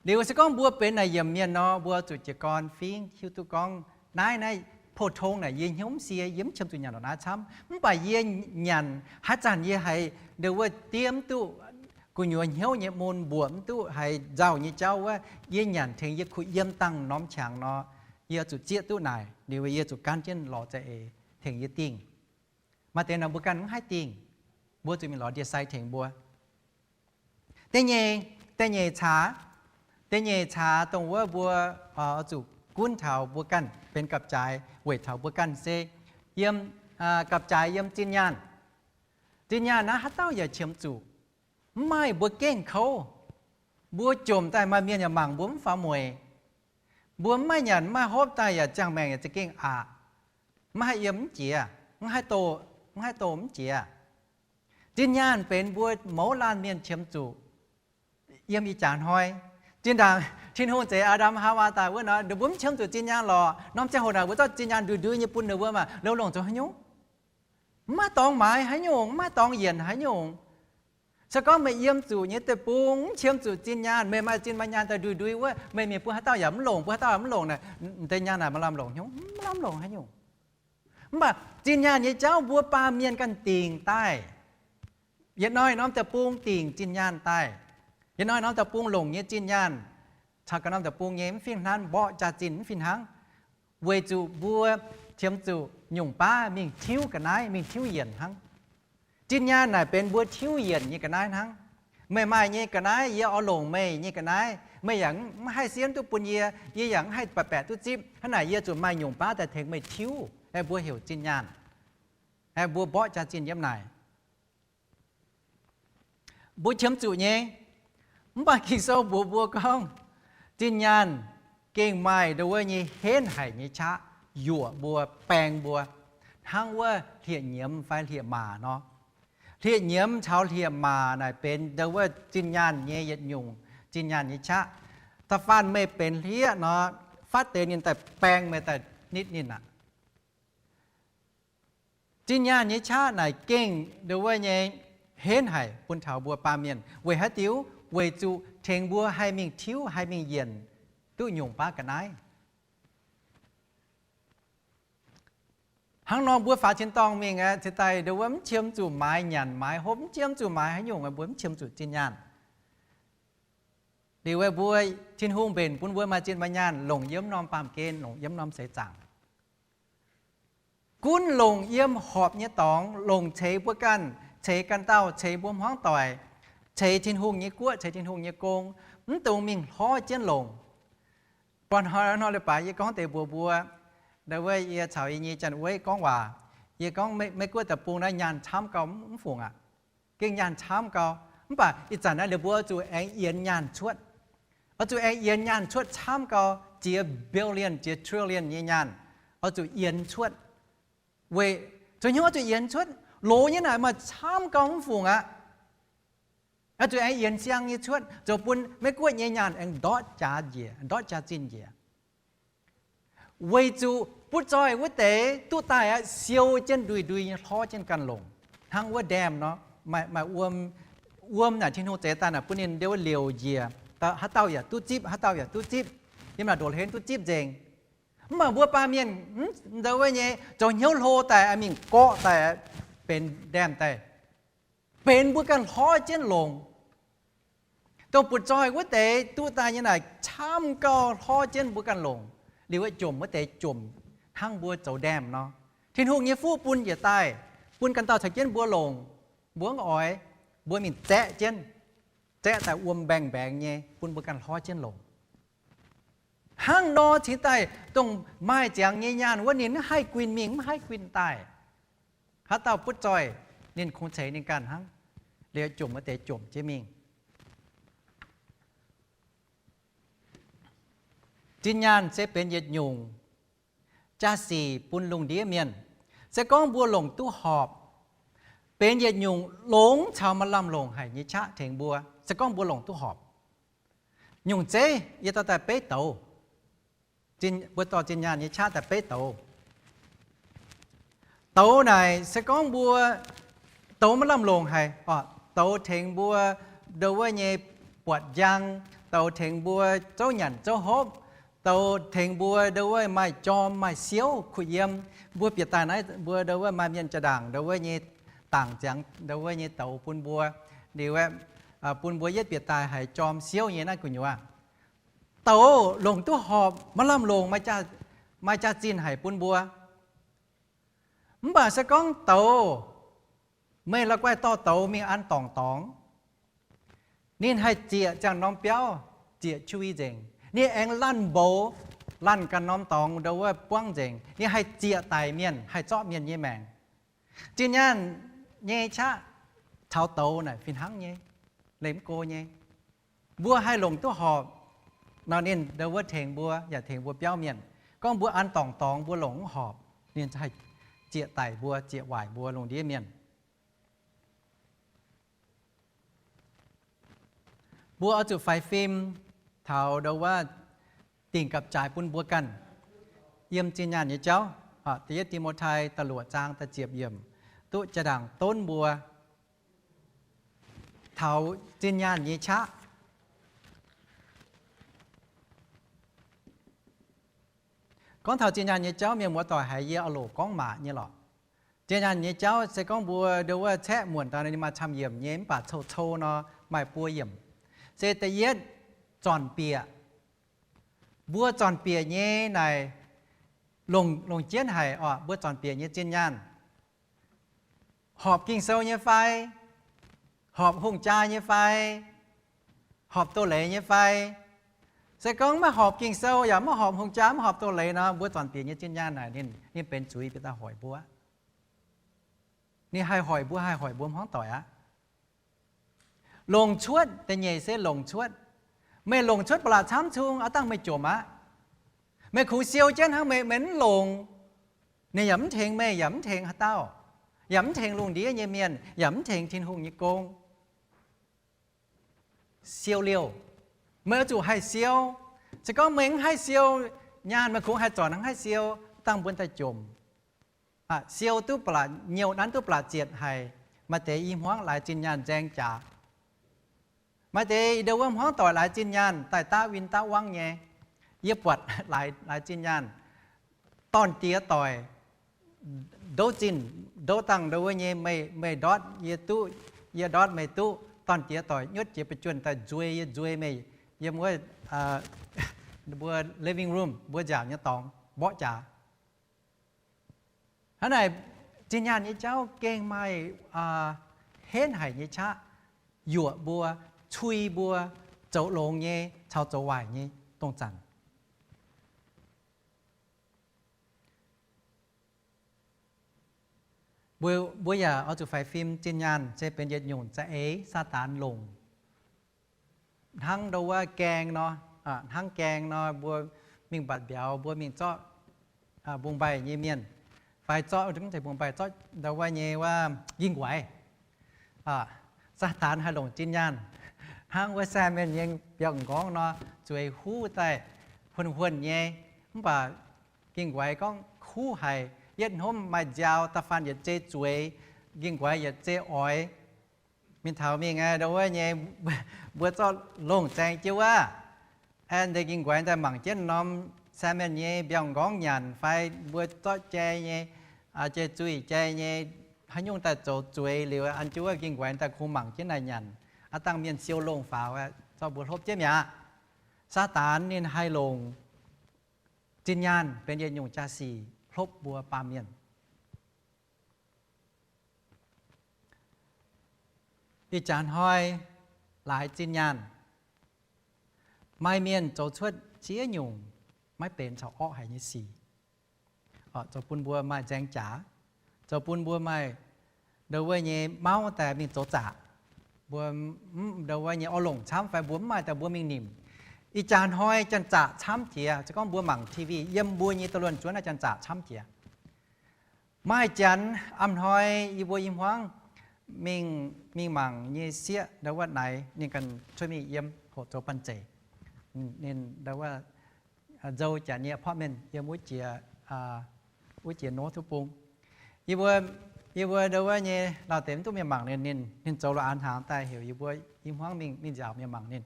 Liuz se gorngv mbuo benx naaic yiemc mienh nor, mbuo zuqc jiez gorn fingx hiuv duqv gorngv, naaiv, naaiv pou-tong naaic yie hnyouv mv sie, yie mv qiemx zuqc nyanc lorqc naaiv camv. Mv baac yie nyanc haaix zanc yie haiz ndo wuov diev mv duqv, gu'nyuoz hnyouv nyei mun mbuoqc mv duqv, haiz nzauh nyei jauv wuov, yie nyanc tengx yie kuh yiem dangh norm qangx nor, yie zuqc zieqv duqv naaic. Liuz yie zuqc gan jienv lorz za'eix tengx yie dingh. Maaih deix nor mbuo ganh mv haih dingh, mbuo zuqc mingh lorz ndie-sai tengx mbuo. Da'nyeic, da'nyeic caax, da'nyeic caax dongh wuov mbuo zuqc gunv taux mbuo ganh benx gapv-jaaix weic taux mbuo ganh se yiem, gapv-jaaix yiem zinh nyaanh. Zinh nyaanh naaiv haaix dauh yaac qiemx zuqc. Mv maaih mbuo gengh kouv. Mbuo jomc daaih maaih mienh yaac mangc mbuo mv faaux mueic. Mbuo mv maaih nyanc mv maaih hopv daaih yaac ziangh maengc yaac za'gengh aqc. Mv haih yiem mv jiex, mv haih doh, mv haih doh mv jiex. Zinh nyaanh benx mbuo mouz laanh mienh qiemx zuqc. Yiem ih jaax hnoi, zinh ndaangc Tin-Hungh zeix Aa^ndam Haawaa daaih wuov nor, ninh mbuo mv qiemx zuqc zinh nyaanh lorqc. Norm ziangh hoc naaic mbuo zorqv zinh nyaanh ndui-ndui nyei bun ninh mbuo maah, loz-longc zoux haaix nyungc? Mv maaih dorngx maaiz haaix nyungc, mv maaih dorngx yienc haaix nyungc. Se gorngv meih yiem zuqc nyei deic-bung mv qiemx zuqc zinh nyaanh, meih maaih zinh maaih nyaanh daaih ndui-ndui wuov, meih mingh bun haaix dauh yaac mv longc, bun haaix dauh yaac mv longc naaic, deix nyaanh naaic maaih lamh longc haaix nyungc? Mv lamh longc haaix nyungc. Mv baac zinh nyaanh nyei jauv mbuo baamh mienh ganh dingc daaih. Yietc hnoi norm deic-bung dingc zinh nyaanh daaih. Yietc hnoi norm deic-bung longc nyei zinh nyaanh, caux ganh norm deic-bung nyei mv fih hnangv, mborqv jaax-zinh mv fih hnangv, weic zuqc mbuo qiemx zuqc nyungc baav mingh tiuv ga'naaiv, mingh tiuv yienc hnangv. Zinh nyaanh naaic benx mbuo tiuv yienc nyei ga'naaiv hnangv. Meih maaih nyei ga'naaiv, yie oix longc meih nyei ga'naaiv, meih yaac mv haih siemv duqv bun yie, yie yaac mv haih baeqc baeqc duqv zipv. Hnangv naaic yie zuqc maaih nyungc baav daaih tengx meih tiuv. Aeqv, mbuo heuc zinh nyaanh. Aeqv, mbuo mborqv jaax-zinh yiem naaic. Mbuo qiemx zuqc nyei. Mv baac Ging-Sou mbuox mbuo gorngv, zinh nyaanh gengh maaih ndo wuov nyei henv haic nyei qaqv yuoqc mbuo, baeng mbuo, hnangv wuov hlieqv-nyiemz fai hlieqv-maac nor. Hlieqv-nyiemz caux hlieqv-maac naaic benx ndo wuov zinh nyaanh nyei yietc nyungc, zinh nyaanh nyei qaqv. Da'faanh meih benx hlieqv nor, fatv deix ninh daaih baeng meih daaih nitv ninh aqv. Zinh nyaanh nyei qaqv naaic gengh ndo wuov nyei henv haic bun taux mbuo baamh mienh. Weic haaix diuc? Weic zuqc tengx mbuo haih mingh tiuv, haih mingh yienc duqv nyungc baav ga'naaiv. Hnangv nor mbuo faaux tin-dorngh mingh aeqv, cingx daaih ndo wuov mv qiemx zuqc maaiz nyanc maaiz hopv, mv qiemx zuqc maaiz haaix nyungc, mbuo mv qiemx zuqc zinh nyaanh. Liuz mbuo, Tin-Hungh mbenc bun mbuo maaih zinh maaih nyaanh longc yiem norm baamh gen, longc yiem norm seix zaangc. Gunv longc yiem horpc nyei dorngx, longc ceix mbuo ganh, ceix ganh dauh, ceix mbuo hmuangv doic, ceix Tin-Hungh nyei guoqv, ceix Tin-Hungh nyei gong, mv dungx mingh hlorv jienv longc. Buatc hnoi-hnoi leiz-baaix yie gorngv deix mbuox mbuo, ndo wuov yie caux yie nyei janx-weiv gorngv waac, yie gorngv, Meiv Guoqv deic-bung naaiv nyaanh camv gau mv fungc aqv. Gengh nyaanh camv gau. Mv baac ih zanc naaiv liuz mbuo oix zuqc aengx yienx nyaanh cuotv. Oix zuqc aengx yienx nyaanh cuotv camv gau, ziex billion, ziex trillion nyei nyaanh oix zuqc yienx cuotv. Weic zuqc hnyouv oix zuqc yienx cuotv, loz nyei naaic maaih camv gau mv fungc aqv. Oix zuqc aengx yienx siang nyei cuotv, zoux bun Meiv Guoqv nyei nyaanh aengx ndortv jaax njiec, ndortv jaax-zinh njiec. Weic zuqc butv zoih wuov deix duqv daaih aqv, siou jienv ndui-ndui nyei hlorv jienv ganh longc. Hnangv wuov dam nor, maaih, maaih wuom, wuom naaic Tin-Hungh zeix daaih naaic bun ninh ndo wuov liouc njiec, haaix dauh yaac duqv zipv, haaix dauh yaac duqv zipv, yiem naaic ndoqc hlen duqv zipv nzengc. Mv baac mbuo baamh mienh, ndo wuov nyei zoux hnyouv hlo daaih, mingh gorqv daaih, benx dam daaih, benx mbuo ganh hlorv jienv longc. Dongh butv-zoih wuov deix duqv daaih nyei naaic camv gauh hlorv jienv mbuo ganh longc, liuz jomc wuov deix jomc hnangv mbuo zoux ndaamv nor. Tin-Hungh nyei fuqv bun njiec daaih, bun ganh dauh caux jienv mbuo longc, mbuo mv oix, mbuo mingh zaeqv jienv, zaeqv daaih wuom mbaengx-mbaengx nyei bun mbuo ganh hlorv jienv longc. Hnangv nor cingx daaih dongh maaih ziangx nyei nyaanh wuov ninh mv haih guinh mingh, mv haih guinh daaih. Haaix dauh butv-zoih, ninh kungx ceix ninh ganh hnangv, liuz jomc wuov deix jomc jienv mingh. Zinh nyaanh se benx yietc nyungc jaa-sic bun lungh ndiev mienh. Se gorngv mbuo longc duqv horpc, benx yietc nyungc longx caux maaih lamh longc haic nyei qaqv tengx mbuo. Se gorngv mbuo longc duqv horpc, nyungc zeiv yie dorh daaih beiv douz. Mbuo dorh zinh nyaanh nyei qaqv daaih beiv douz. Douz naaic se gorngv mbuo douz maiv lamh longc haic, douz tengx mbuo ndo wuov nyei buatc njang, douz tengx mbuo zouv nyanc zouv hopv, douz tengx mbuo ndo wuov maaih jorm maaih siouv kuh yiem. Mbuo bieqc daaih naaiv mbuo ndo wuov maaih mienh jaa-ndaangc ndo wuov nyei dangc ziangx ndo wuov nyei douz bun mbuo, liuz bun mbuo yietv bieqc daaih haiz jorm siouv nyei naaiv gu'nyuoz. Douz longc duqv horpc, maiv lamh longc, maaih jaax-zinh haic bun mbuo. Mv baac se gorngv douz, meih la'guaih dorh douz mingh an dorngc dorngx, ninh haih zieqc ziangh norm biauv, zieqc qui nzengc. Ninh aengx laanh mboux, laanh ganh norm dorngx ndo wuov buangv nzengc. Ninh haih zieqc daic mienh, haih zorqv mienh nyei maengc. Zinh nyaanh nyei qaqv caux douz naaic fih hnangv nyei, leih mv go nyei. Mbuo haih longc duqv horpc nor, ninh ndo wuov tengx mbuo yaac tengx mbuo biauv mienh. Gorngv mbuo an dorngc dorngx mbuo longc mv horpc, ninh haih zieqc daic mbuo, zieqc waaic mbuo lungh ndiev mienh. Mbuo oix zuqc faix fim taux ndo wuov dingc gapv-jaaix bun mbuo ganh. Yiem zinh nyaanh nyei jauv, da'yietv Ti^mo^tai da'luoqc zaang da'ziepc yiemc, duqv jaa-ndaangc donv mbuo taux zinh nyaanh nyei qaqv. Gorngv taux zinh nyaanh nyei jauv, mienh muoz-doic haiz yie oix loc gorngv maac nyei lorqc. Zinh nyaanh nyei jauv se gorngv mbuo ndo wuov caeqv muonc daaih ninh maaih camv yiemc nyei, mv baac cou-cou nor maaih buo yiemc. Se da'yietv, zornc bieqc. Mbuo zornc bieqc nyei naaic longc, longc jienv haic oc. Mbuo zornc bieqc nyei zinh nyaanh, horpc Ging-Sou nyei fai, horpc hungh jaa nyei fai, horpc doz-leiz nyei fai. Se gorngv maiv horpc Ging-Sou yaac maiv horpc hungh jaa, maiv horpc doz-leiz nor, mbuo zornc bieqc nyei zinh nyaanh naaic ninh, ninh benx zuiz bieqc daaih hoic mbuo. Ninh haih hoic mbuo, haih hoic mbuo hmuangv doic aqv. Longc cuotv, da'nyeic se longc cuotv. Meih longc cuotv ba'laqc camv cung, aav dangh meih jomc aqv. Meih kungx siou jienv hnangv, meih, meih mv longc, ninh yaac mv tengx meih, yaac mv tengx haaix dauh, yaac mv tengx lungh ndiev nyei mienh, yaac mv tengx Tin-Hungh nyei gong. Siou liouh, meih oix zuqc haih siou. Se gorngv meih mv haih siou, nyaanh meih kungx haih zornc hnangv haih siou, dangh mbuo daaih jomc. Siou duqv ba'laqc, nyouh nanv duqv ba'laqc zietc haic. Maaih deix i hmuangv laaix zinh nyaanh nzaeng jaax. Maaih deix i ndo wuov hmuangv doic laaix zinh nyaanh daaih daav win daav wangv nyei. Yie buatc laaix zinh nyaanh, dorn-diex doic ndouv zinh, ndouv dangh ndo wuov nyei, meih ndortv yie duqv, yie ndortv meih duqv. Dorn-diex doic nyutv jiex ba'juonh daaih nzuei yie nzuei meih yiem wuov mbuo living room, mbuo nziaauc nyei dorngx mborqv jaax. Hnangv naaic, zinh nyaanh nyei jauv gengh maaih henv haic nyei qaqv yuoqc mbuo, cui mbuo zoux longx nyei caux zoux waaic nyei dongh zanc. Mbuo, mbuo yaac oix zuqc faix fim, zinh nyaanh se benx yietc nyungc za'eix Saadaan longc. Hnangv ndo wuov gaeng nor, hnangv gaeng nor, mbuo mingh mbatc mbiauz, mbuo mingh zorqv mbung-mbaih nyei mienh, fai zorqv, mv zeiz mbung-mbaih, zorqv ndo wuov nyei wuov yingh nquaix. Saadaan haih longc zinh nyaanh hnangv wuov sai mienh nyei mbiauz-m'nqorngv nor, zueiz huv daaih huonh huonh nyei. Mv baac yingh nquaix gorngv huv haic, yietv hnomv maaih nziaaux da'faanh yietc zei zueiz, yingh nquaix yietc zei oix. Mingh taux mingh ndo wuov nyei, mbuo zorqv longc zaeng jienv wuov, aengx deix yingh nquaix daaih mangc jienv norm sai mienh nyei mbiauz-m'nqorngv nyanc fai mbuo zorqv jai nyei, jai zuih jai nyei, haaix nyungc daaih zoux zueiz liuz, an jienv wuov yingh nquaix daaih kungx mangc jienv naaic nyanc. Aav dangh mienh siou longh faaux, zorqv mbuo hlopv jienv mi'aqv. Saadaan ninh haih longc zinh nyaanh benx yietc nyungc jaa-sic hlopv mbuo baamh mienh. Ih jaax hnoi laaix zinh nyaanh, maaih mienh zoux cuotv ziex nyungc maiv benx caux orqv haic nyei sic, zoux bun mbuo maaih nzaeng jaax, zoux bun mbuo maaih ndo wuov nyei mauv daaih mingh zoux zaqc. Mbuo ndo wuov nyei orv longc camv fai mbuo mv maaih daaih mbuo mingh nimc. Ih jaax hnoi janx-zaqc camv jiex. Se gorngv mbuo mangc TV, yiem mbuo nyei da'luonh zuonv naaiv janx-zaqc camv jiex. Maaih janx a'hnoi yie mbuo i hmuangv mingh, mingh mangc nyei sieqv ndo wuov naaic ninh ganh cuotv mingh yiem hoqc zoux banh zeic. Ninh ndo wuov nzou janx nyei apartment yiem wuov jiex, wuov jiex north wuov bung. Yie mbuo ndo wuov nyei lauh deix mv duqv mienh mangc ninh, ninh, ninh zoux la'an hnaangx daaih heuc yie mbuo i hmuangv mingh, mingh nziaauc mienh mangc ninh.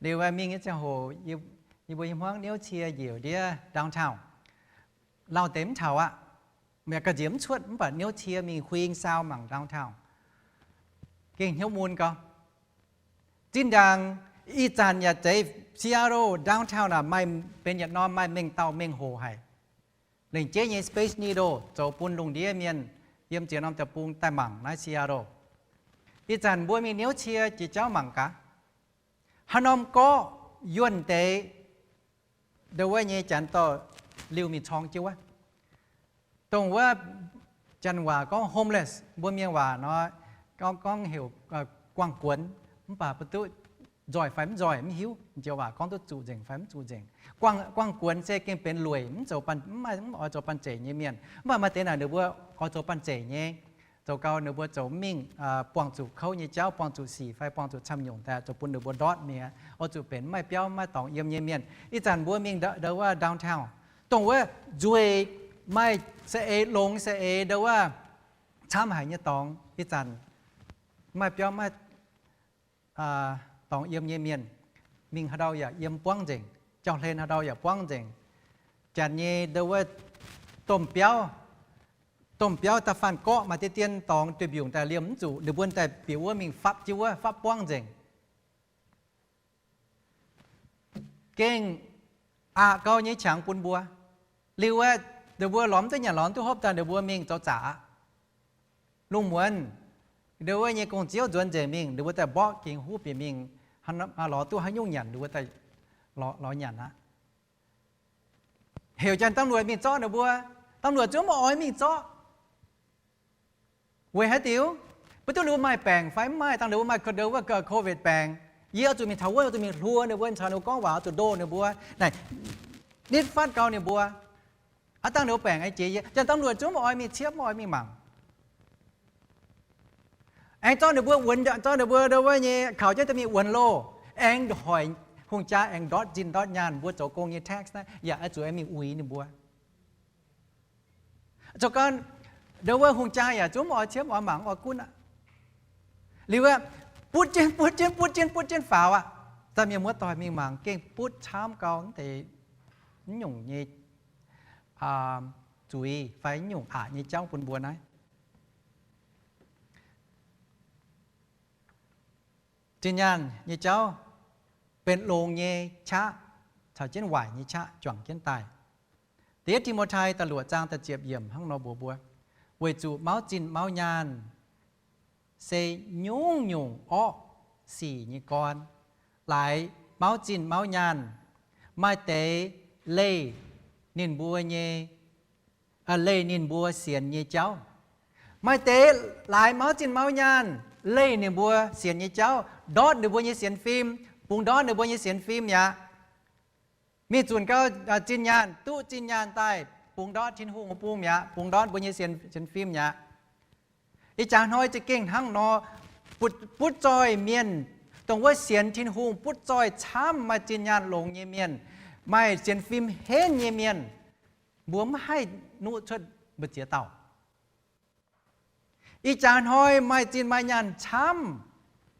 Liuz mingh nyei ziangh hoc yie mbuo i hmuangv niouv cie njiec ndiev downtown. Lauh deix mv taux aqv, mv ga'nziex mv cuotv, mv baac niouv cie mingh huing saau mangc downtown. Gengh hnyouv mun gau. Zinh ndaangc ih zanc yaac zeiz Seattle downtown naaic maaih benx yietc norm maaih mengh dauh mengh hoc haic. Lengc jeiv nyei Space Needle zoux bun lungh ndiev mienh yiem ziex norm deic-bung daaih mangc naaiv Seattle. Ih zanc mbuo mingh niouv cie jiex jauv mangc gaax. Haaix norm gorqv yuonh deix ndo wuov nyei janx dorh liuh mingh corng jienv wuov. Dongh wuov janx waac gorngv homeless, mbuo mienh waac nor gorngv, gorngv heuc guangh guonx, mv baac mbuo duqv nzoih fai mv nzoih mv hiuv. Janx waac gorngv duqv zuqc nzengc fai mv zuqc nzengc. Guangh, guangh guonx se gengh benx lueic, mv zoux, mv maaih, mv oix zoux banh zeic nyei mienh. Mv baac maaih deix naaic ninh mbuo oix zoux banh zeic nyei, zoux gau ninh mbuo zoux mv mingh, buangh zuqc kouv nyei jauv, buangh zuqc sic fai buangh zuqc camv nyungc daaih zoux bun ninh mbuo ndortv mi'aqv, oix zuqc benx mv maaih biauv mv maaih dorngx yiem nyei mienh. Ih zanc mbuo mingh ndo wuov downtown, dongh wuov nzueic, maaih saeng-eix longx, saeng-eix ndo wuov camv haic nyei dorngx. Ih zanc mv maaih biauv mv maaih dorngx yiem nyei mienh, mingh haaix ndau yaac yiem buangv nzengc, jauv-hlen haaix ndau yaac buangv nzengc. Janx nyei ndo wuov domh biauv, domh biauv da'faanh gorqv maaih deix dien dorngx duih mbiungc daaih liemh mv zuqc, ninh mbuo daaih bieqc wuov mingh fapv jienv wuov, fapv buangv nzengc. Gengh aqc gau nyei qangx bun mbuo. Liuz aeqv, ninh mbuo lorz mv duqv nyanc lorz mv duqv hopv daaih ninh mbuo mingh zoux zaqc aqv. Lungh muonz, ndo wuov nyei gong-ziouv nzuonx nzengc mingh, ninh mbuo daaih mborqv gengx huv bieqc mingh, lorz duqv haaix nyungc nyanc ninh mbuo daaih lorz nyanc aqv. Heuc janx ตำรวจ mingh zorqv ninh mbuo. ตำรวจ zungv mv oix mingh zorqv. Weic haaix diuc? Mv duqv ninh mbuo maaih baengc fai mv maaih, dangh ninh mbuo maaih ndo wuov covid baengc. Yie oix zuqc mingh taux wuov, oix zuqc mingh hluo ninh mbuo, caux ninh mbuo gorngv waac, oix zuqc ndoh ninh mbuo, naaic nitv fatv gau ninh mbuo. Aav dangh ninh mbuo baengc aengx jiex yie, janx ตำรวจ zungv mv oix mingh ciepv, mv oix mingh mangc. Aengx zorqv ninh mbuo wuonx, zorqv ninh mbuo ndo wuov nyei kaux jienv daaih mingh wuonx loh. Aengx hoic hungh jaa aengx ndortv zinh ndortv nyaanh, mbuo zoux gong nyei tax naaiv yaac oix zuqc aengx mingh uix ninh mbuo. Zoux gau, ndo wuov hungh jaa yaac zungv mv oix ciepv, mv oix mangc, mv oix gunv aqv. Liuz aeqv, butv jienv, butv jienv, butv jienv, butv jienv faaux aqv. Daaih mienh muoz doic mingh mangc gengh butv camv gau deix, mv nyungc nyei zuiz fai mv nyungc aqc nyei jauv bun mbuo naaiv. Zinh nyaanh nyei jauv benx longx nyei qaqv caux jienv waaic nyei qaqv juangc jienv daaih. Da'yietv Ti^mo^tai da'luoqc zaang da'ziepc yiemc hnangv nor mbuox mbuo, weic zuqc mauv zinh mauv nyaanh se nyungc-nyungc orqv sic nyei gorn. Laaix mauv zinh mauv nyaanh, maaih deix leih ninh mbuo nyei, leih ninh mbuo sienx nyei jauv. Maaih deix laaix mauv zinh mauv nyaanh, leih ninh mbuo sienx nyei jauv, ndortv ninh mbuo nyei sienx fim, bungx ndortv ninh mbuo nyei sienx fim mi'aqv. Mingh zunc gau, zinh nyaanh, duqv zinh nyaanh daaih bungx ndortv Tin-Hungh bung mi'aqv, bungx ndortv mbuo nyei sienx, sienx fim mi'aqv. Ih jaax hnoi za'gengh hnangv nor, butv, butv zoih mienh, dongh wuov sienx Tin-Hungh butv zoih camv, maaih zinh nyaanh longx nyei mienh, maaih sienx fim henv nyei mienh, mbuo mv haih nuqv cuotv mbu'ziex dauh. Ih jaax hnoi maaih zinh maaih nyaanh camv,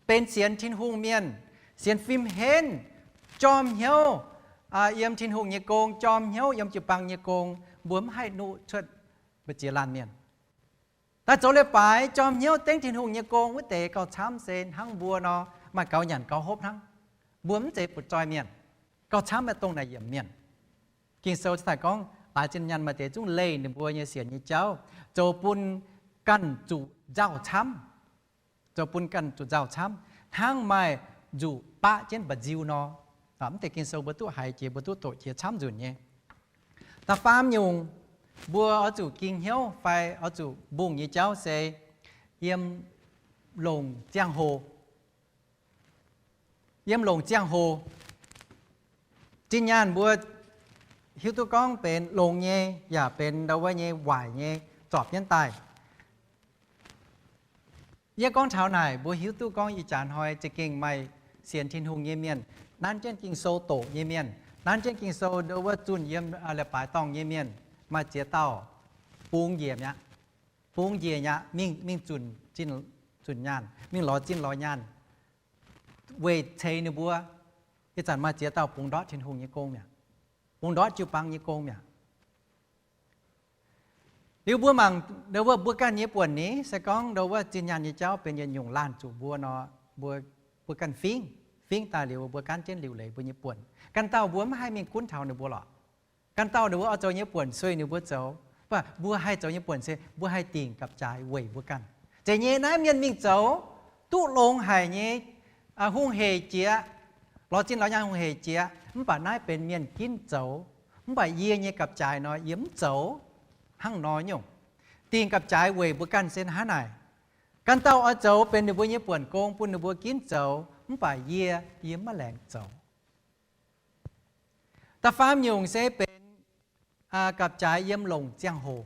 benx sienx Tin-Hungh mienh, sienx fim henv, jorm hnyouv yiem Tin-Hungh nyei gong, jorm hnyouv yiem jiu-baang nyei gong, mbuo mv haih nuqv cuotv mbu'ziex laanh mienh. Daaih zoux leiz-baaix jorm hnyouv dengv Tin-Hungh nyei gong wuov deix gauh camv se hnangv mbuo nor, maaih gaux nyanc gaux hopv hnangv. Mbuo mv zeiz butv-zoih mienh, gauh camv maaih dongh naaic yiemc mienh. Ging-Sou daaih gorngv laaix zinh nyaanh maaih deix zungv leih ninh mbuo nyei sienx nyei jauv, zoux bun ganh zuqc nzauh camv, zoux bun ganh zuqc nzauh camv, hnangv maaih nzuqc baqv jienv mba'nziu nor. Mv deix Ging-Sou mbuo duqv haiz jiex, mbuo duqv doqc jiex camv nzunc nyei. Da'faam nyungc, mbuo oix zuqc ging hnyouv fai oix zuqc mbungh nyei jauv se yiem longc ziangh hoc. Yiem longc ziangh hoc, zinh nyaanh mbuo hiuv duqv gorngv benx longx nyei yaac benx ndau wuov nyei waaic nyei zorpc jienv daaih. Yie gorngv taux naaic, mbuo hiuv duqv gorngv ih jaax hnoi za'gengh maaih sienx Tin-Hungh nyei mienh, nanv jienv Ging-Sou doqc nyei mienh, nanv jienv Ging-Sou ndau wuov zunh yiem leiz-baaix dorngh nyei mienh, maaih ziex dauh bungx njiec mi'aqv. Bungx njiec mi'aqv, mingh, mingh zunc, zunc nyaanh, mingh lorz zinh lorz nyaanh weic ceix ninh mbuo. Ih zanc maaih ziex dauh bungx ndortv Tin-Hungh nyei gong mi'aqv, bungx ndortv jiu-baang nyei gong mi'aqv. Liuz mbuo mangc ndau wuov mbuo ganh nyei buonc ni, se gorngv ndau wuov zinh nyaanh nyei jauv benx yietc nyungc laanh zuqc mbuo nor, mbuo, mbuo ganh fingv, fingv daaih liuz mbuo gaanv jienv liuc leiz mbuo nyei buonc. Ganh dauh mbuo mv haih mingh gunv taux ninh mbuo lorqc. Ganh dauh ninh mbuo oix zoux nyei buonc sueih ninh mbuo zoux, mv baac mbuo haih zoux nyei buonc se mbuo haih dingc gapv-jaaix weic mbuo ganh. Zeiz nyei naaiv mienh mingh zoux duqv longx haic nyei, hungh heic jiex, lorz zinh lorz nyaanh hungh heic jiex, mv baac naaiv benx mienh ginv zoux, mv baac yie nyei gapv-jaaix nor yie mv zoux. Hnangv nor nyungc, dingc gapv-jaaix weic mbuo ganh se hnangv naaic. Ganh dauh oix zoux benx ninh mbuo nyei buonc gong bun ninh mbuo ginv zoux, mv baac yie, yie maiv laengz zoux. Da'faam nyungc se benx gapv-jaaix yiem longc ziangh hoc,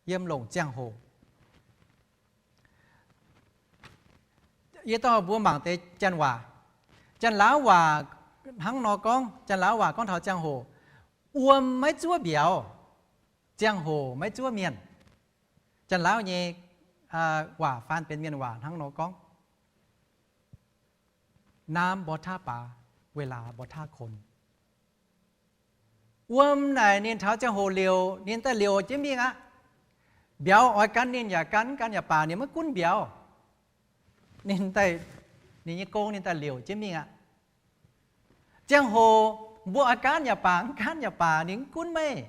yiem longc ziangh hoc. Yie dorh mbuo mangc deix janx waac. Janx-laauv waac hnangv nor gorngv, janx-laauv waac gorngv taux ziangh hoc, wuom maiv zuov mbiauz, ziangh hoc maiv zuov mienh. Janx-laauv nyei waac faan benx mienh waac hnangv nor gorngv, น้ำบ่ท่าปลา เวลาบ่ท่าคน. Wuom naaic ninh taux ziangh hoc liouc, ninh daaih liouc jienv mingh aqv. Mbiauz oix gan ninh yaac gan, gan yaac baac ninh maiv gunv mbiauz. Ninh daaih, ninh nyei gong ninh daaih liouc jienv mingh aqv. Ziangh hoc mbuo oix gaanv yaac baac, mv gaanv yaac baac, ninh mv gunv meih.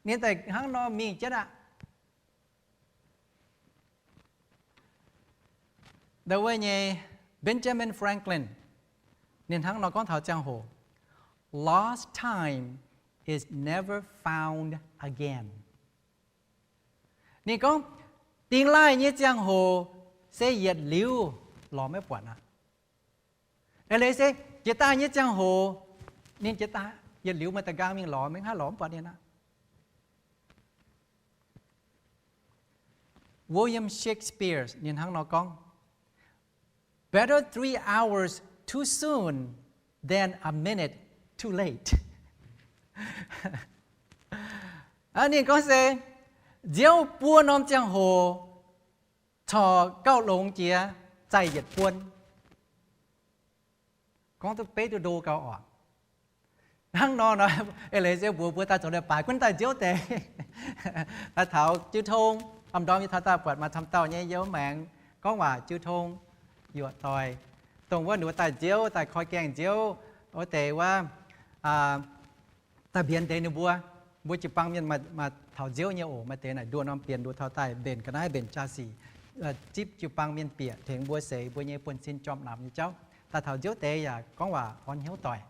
Ninh daaih hnangv nor mingh jienv aqv. Ndau wuov nyei Benjamin Franklin, ninh hnangv nor gorngv taux ziangh hoc, Lost time is never found again. Ninh gorngv, dingx laaih nyei ziangh hoc se yietc liuz lorz maiv buatc aqv. Eix leiz se jiex daaih nyei ziangh hoc, ninh jiex daaih yietc liuz meih da'nqaang mingh lorz, maiv haih lorz mv buatc ninh aqv. William Shakespeare ninh hnangv nor gorngv, Better three hours too soon than a minute too late. Ninh gorngv se, nziouv buo norm ziangh hoc corc gauh longx jiex zaih yietc buon. Gorngv duqv beiv duqv ndo gauh oc. Hnangv nor nor, eix leiz se mbuox mbuo daaih zoux leiz-baaix gunv daaih nziouv deix. Daaih taux jiu tong, am ndorm yie taux daaih buatc maaih camv dauh nyei youz maengx gorngv waac jiu tong, yuoqc doic, dongh wuov ninh mbuo daaih nziouv, daaih koi gaengh nziouv wuov deix wuov, daaih mbienx deix ninh mbuo. Mbuo jiu-baang mienh maaih taux nziouv nyei oc. Maaih deix naaic nduoh norm bienx nduoh taux daaih mbenc ga'naaiv mbenc jaa-sic, zipv jiu-baang mienh bieqc tengx mbuo seix mbuo nyei buonv-sin jorm naamx nyei jauv. Daaih taux nziouv deix yaac gorngv waac orn hnyouv doic.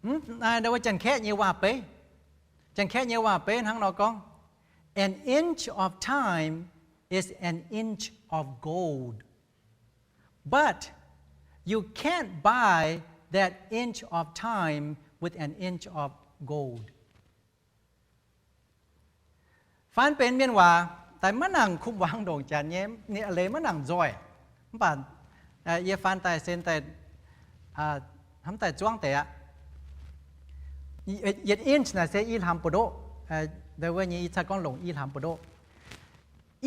Mv, naaiv wuov Janx-Kaeqv nyei waac-beiv, Janx-Kaeqv nyei waac-beiv hnangv nor gorngv, An inch of time is an inch of gold, but you can't buy that inch of time with an inch of gold. Faan benx mienh waac daaih maiv nangc kumx wangv ndongc Janx nyei, ninh eix leiz maiv nangc nzoih. Mv baac yie faan daaih sen daaih hnamv daaih zuangv deix aqv. Yietc inch naaic se i hlamz buoz-ndoqv. Wuov nyei ih zanc gorngv longc i hlamz buoz-ndoqv.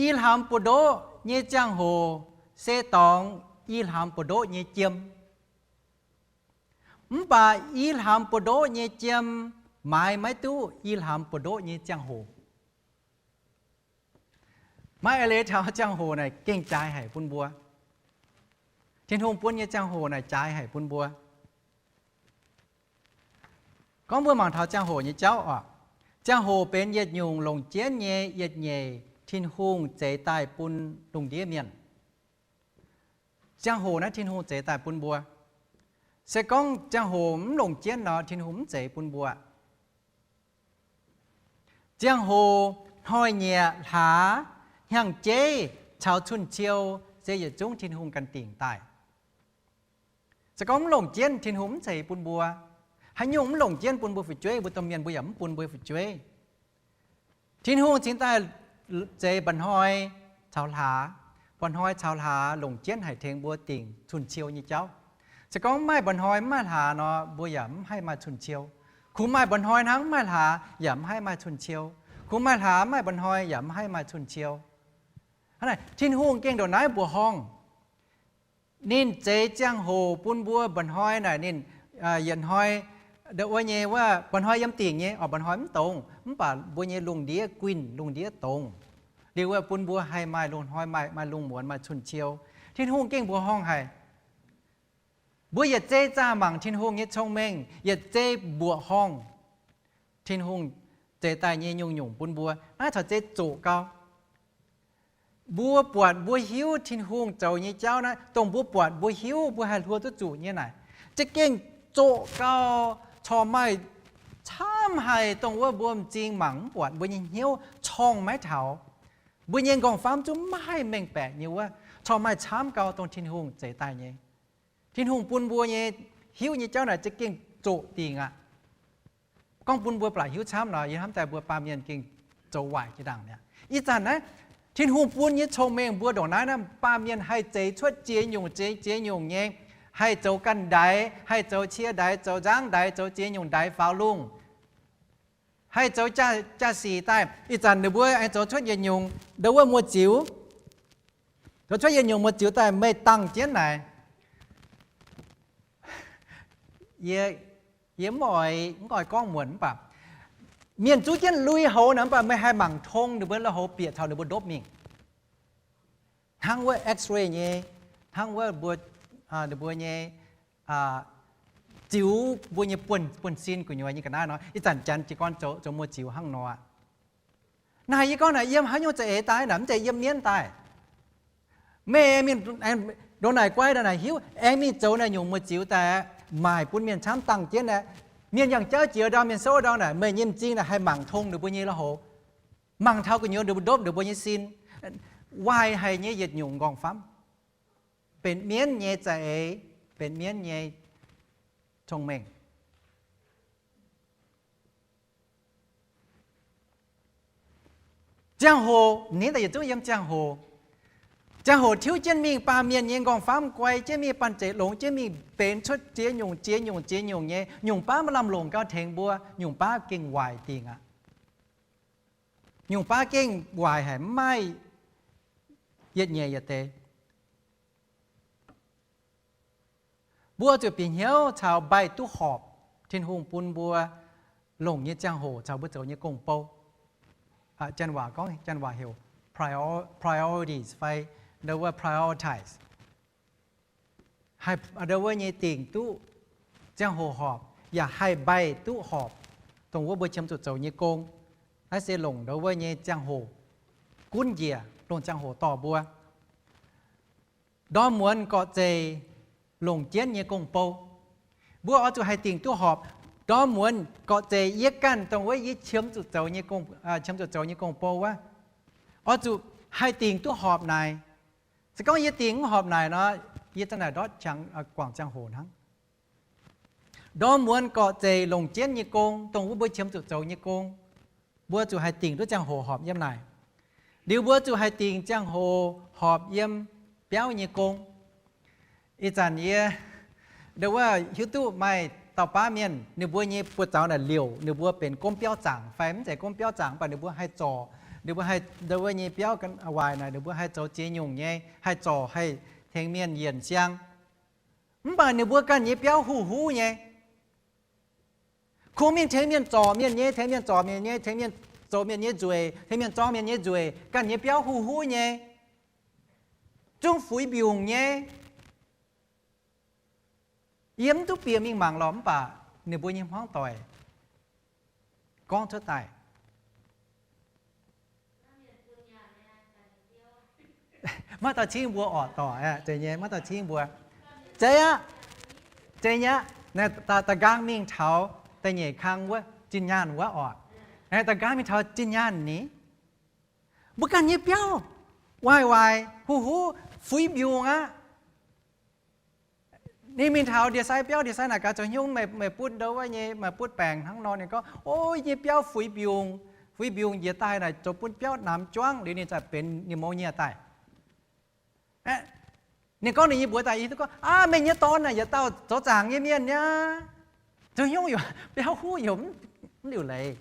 I hlamz buoz-ndoqv nyei ziangh hoc se dorngx i hlamz buoz-ndoqv nyei jiem. Mv baac i hlamz buoz-ndoqv nyei jiem maaiz maiv duqv i hlamz buoz-ndoqv nyei ziangh hoc. Maiv eix leiz taux ziangh hoc naaic gengh jaaix haic bun mbuo. Tin-Hungh bun nyei ziangh hoc naaic jaaix haic bun mbuo. Gorngv mbuo mangc taux ziangh hoc nyei jauv oc, ziangh hoc benx yietc nyungc longc jienv nyei yietc nyeic Tin-Hungh zeix daaih bun lungh ndiev mienh. Ziangh hoc naaiv Tin-Hungh zeix daaih bun mbuo. Se gorngv ziangh hoc mv longc jienv nor, Tin-Hungh mv zeix bun mbuo. Ziangh hoc, hnoi-nyieqc, hlaax, hnyangx-jeiv caux cun-ciou se yietc zungv Tin-Hungh ganh dingc daaih. Se gorngv mv longc jienv, Tin-Hungh mv ceix bun mbuo. Haaix nyungc mv longc jienv bun mbuo fu'jueiv, mbuo domh mienh mbuo yaac mv bun mbuo fu'jueiv. Tin-Hungh cingx daaih zeix mba'hnoi caux hlaax. Mba'hnoi caux hlaax longc jienv haic tengx mbuo dingc cun-ciou nyei jauv. Se gorngv mv maaih mba'hnoi mv maaih hlaax nor, mbuo yaac mv haih maaih cun-ciou. Kungx maaih mba'hnoi hnangv, mv maaih hlaax yaac mv haih maaih cun-ciou. Kungx maaih hlaax mv maaih mba'hnoi yaac mv haih maaih cun-ciou. Hnangv naaic, Tin-Hungh gengh ndongc naaiv mbuoqc horngh. Ninh zeix ziangh hoc bun mbuo. Mba'hnoi naaic ninh yietc hnoi ndongc wuov nyei wuov, mba'hnoi yiem dingc nyei oc, mba'hnoi mv dongz, mv baac mbuo nyei lungh ndiev guinh, lungh ndiev dongz. Liuz wuov bun mbuo haih maaih lungh hnoi, maaih, maaih lungh muonz, maaih cun-ciou. Tin-Hungh gengh mbuoqc horngh haic. Mbuo yietc zei zaah mangc Tin-Hungh nyei cong-mengh, yietc zei mbuoqc horngh Tin-Hungh zeix daaih nyei nyungc-nyungc bun mbuo. Naaiv caux zei zoqc gau. Mbuo buatc mbuo hiuv Tin-Hungh zoux nyei jauv naaiv, dongh mbuo buatc mbuo hiuv mbuo haih hluo duqv zuqc nyei naaic, za'gengh zoqc gau, corc maaih camv haic dongh wuov mbuo m'zing mangc mv buatc, mbuo nyei hnyouv corngh maiv taux. Mbuo nyei nqorngv-famv zungv maiv haih mengh baeqc nyei wuov, corc maaih camv gau dongh Tin-Hungh zeix daaih nyei. Tin-Hungh bun mbuo nyei hiuv nyei jauv naaic za'gengh zoqc dingc aqv. Gorngv bun mbuo ba'laqc hiuv camv nor, yie hnamv daaih mbuo baamh mienh gengh zoux waaic jiex ndaangc mi'aqv. Ih zanc naaiv, Tin-Hungh bun nyei cong-mengh mbuo ndongc naaiv, naaiv baamh mienh haih zeix cuotv ziex nyungc, zeix ziex nyungc nyei, haih zoux ganh ndaix, haih zoux cie ndaix, zoux nzangv ndaix, zoux ziex nyungc ndaix faaux lungh, haih zoux jaa-sic daaih. Ih zanc ninh mbuo aengx zoux cuotv yietc nyungc ndongc wuov muoz-ziux, zoux cuotv yietc nyungc muoz-ziux daaih meih dangh jienv naaic. Yie, yie mv oix, mv oix gorngv muonc mv baac mienh zuqv jienv lui-houx naaic, mv baac meih haih mangc tong ninh mbuo lui-houx bieqc caux ninh mbuo ndopv mingh. Hnangv wuov X-ray nyei, hnangv wuov mbuo, ninh mbuo nyei ziux mbuo nyei buonv-sin gu'nyuoz nyei ga'naaiv nor. Ih zanc janx jiez gorn zoux, zoux muoz-ziux hnangv nor aqv. Naaic yie gorngv naaic yiem haaix nyungc za'eix daaih naaic, mv zeiz yiem mienv daaih. Meih aengx mingh ndongc naaic guai ndongc naaic hiuv, aengx mingh zoux naaic nyungc muoz-ziux daaih, maaic bun mienh camv dangh jienv aqv. Mienh yangh jauv jiex ndau, mienh souv ndau naaic, meih nyei m'zing naaic haih mangc tong ninh mbuo nyei lui-houx, mangc taux gu'nyuoz ninh mbuo ndopv ninh mbuo nyei sin. Waaic haic nyei yietc nyungc nqorngv-famv, benx mienv nyei za'eix, benx mienv nyei cong-mengh. Ziangh hoc, ninh daaih yietc zungv yiem ziangh hoc. Ziangh hoc tiuv jienv mingh, baamh mienh nyei nqorngv-famv guai jienv mingh, banh zeic longx jienv mingh, benx cuotv ziex nyungc, ziex nyungc, ziex nyungc nyei. Nyungc baav maiv lamh longc gau tengx mbuo, nyungc baav gengh waaic dingc aqv. Nyungc baav gengh waaic haic, mv maaih yietc nyeic yietc deix. Mbuo zuqc bieqc hnyouv caux mbaih duqv horpc Tin-Hungh bun mbuo longc nyei ziangh hoc caux mbuo zoux nyei gong-bou. Janx waac gorngv, janx waac heuc prior-, priorities fai ndau wuov prioritize. Haih ndau wuov nyei dingc duqv ziangh hoc horpc, yaac haih mbaih duqv horpc dongh wuov mbuo qiemx zuqc zoux nyei gong. Naaiv se longc ndau wuov nyei ziangh hoc gunv njiec, longc ziangh hoc dorh mbuo. Ndorm muonz gorqv-zeic longc jienv nyei gong-bou. Mbuo oix zuqc haih dingc duqv horpc. Ndorm muonz gorqv-zeic yie ganh dongh wuov yie qiemx zuqc zoux nyei gong, qiemx zuqc zoux nyei gong-bou wuov, oix zuqc haih dingc duqv horpc naaic. Se gorngv yie dingc mv horpc naaic nor, yie za'naaic ndortv qangx, guangc ziangh hoc hnangv. Ndorm muonz gorqv-zeic longc jienv nyei gong, dongh wuov mbuo qiemx zuqc zoux nyei gong, mbuo zuqc haih dingc duqv ziangh hoc horpc yiem naaic. Liuz mbuo zuqc haih dingc ziangh hoc horpc yiem biauv nyei gong. Ih zanc yie ndau wuov hiuv duqv maaih dauh baav mienh, ninh mbuo nyei buoz-zaux naaic liouc, ninh mbuo benx gomv biauv zaangc fai mv zeiz gomv biauv zaangc, mv baac ninh mbuo haih zorc, ninh mbuo haih ndau wuov nyei biauv waaic naaic, ninh mbuo haih zoux ziex nyungc nyei, haih zorc, haih tengx mienh yienc siang. Mv baac ninh mbuo ganh nyei biauv huv-huv nyei. Kungx mingh tengx mienh zorc mienh nyei, tengx mienh zorc mienh nyei, tengx mienh zoux mienh nyei nzueic, tengx mienh zorng mienh nyei nzueic, ganh nyei biauv huv huv nyei, zungv fuix mbiungc nyei. Yie mv duqv bieqc mingh mangc lorqc, mv baac ninh mbuo nyei hmuangv doic gorngv cuotv daaih. Maiv dauh cingv mbuo orqc, doic, zeiz nyei, maiv dauh cingv mbuo. Zeiz aqv. Zeiz nyei aqv. Da'nqaang mingh taux da'nyeic kang wuov zinh nyaanh wuov orqc. Da'nqaang mingh taux zinh nyaanh ni, mbuo ganh nyei biauv waaic waaic huv huv, fuix mbiungc aqv. Ninh mingh taux ndie-sai biauv, ndie-sai naaic gaax, zoux hnyouv meih, meih butv ndo wuov nyei, meih butv baengc hnangv nor? Ninh gorngv, o, yie nyei biauv fuix mbiungc, fuix mbiungc njiec daaih naaic zoux bun biauv namx juangv liuz ninh za'gengh benx pneumonia daaih. Ninh gorngv ninh nyei mbuox daaih, yie duqv gorngv, aa, meih nyei dorn naaic yietc dauh zoux zaangc nyei mienh niaa. Zoux hnyouv yaac biauv huv yaac mv liuc leiz.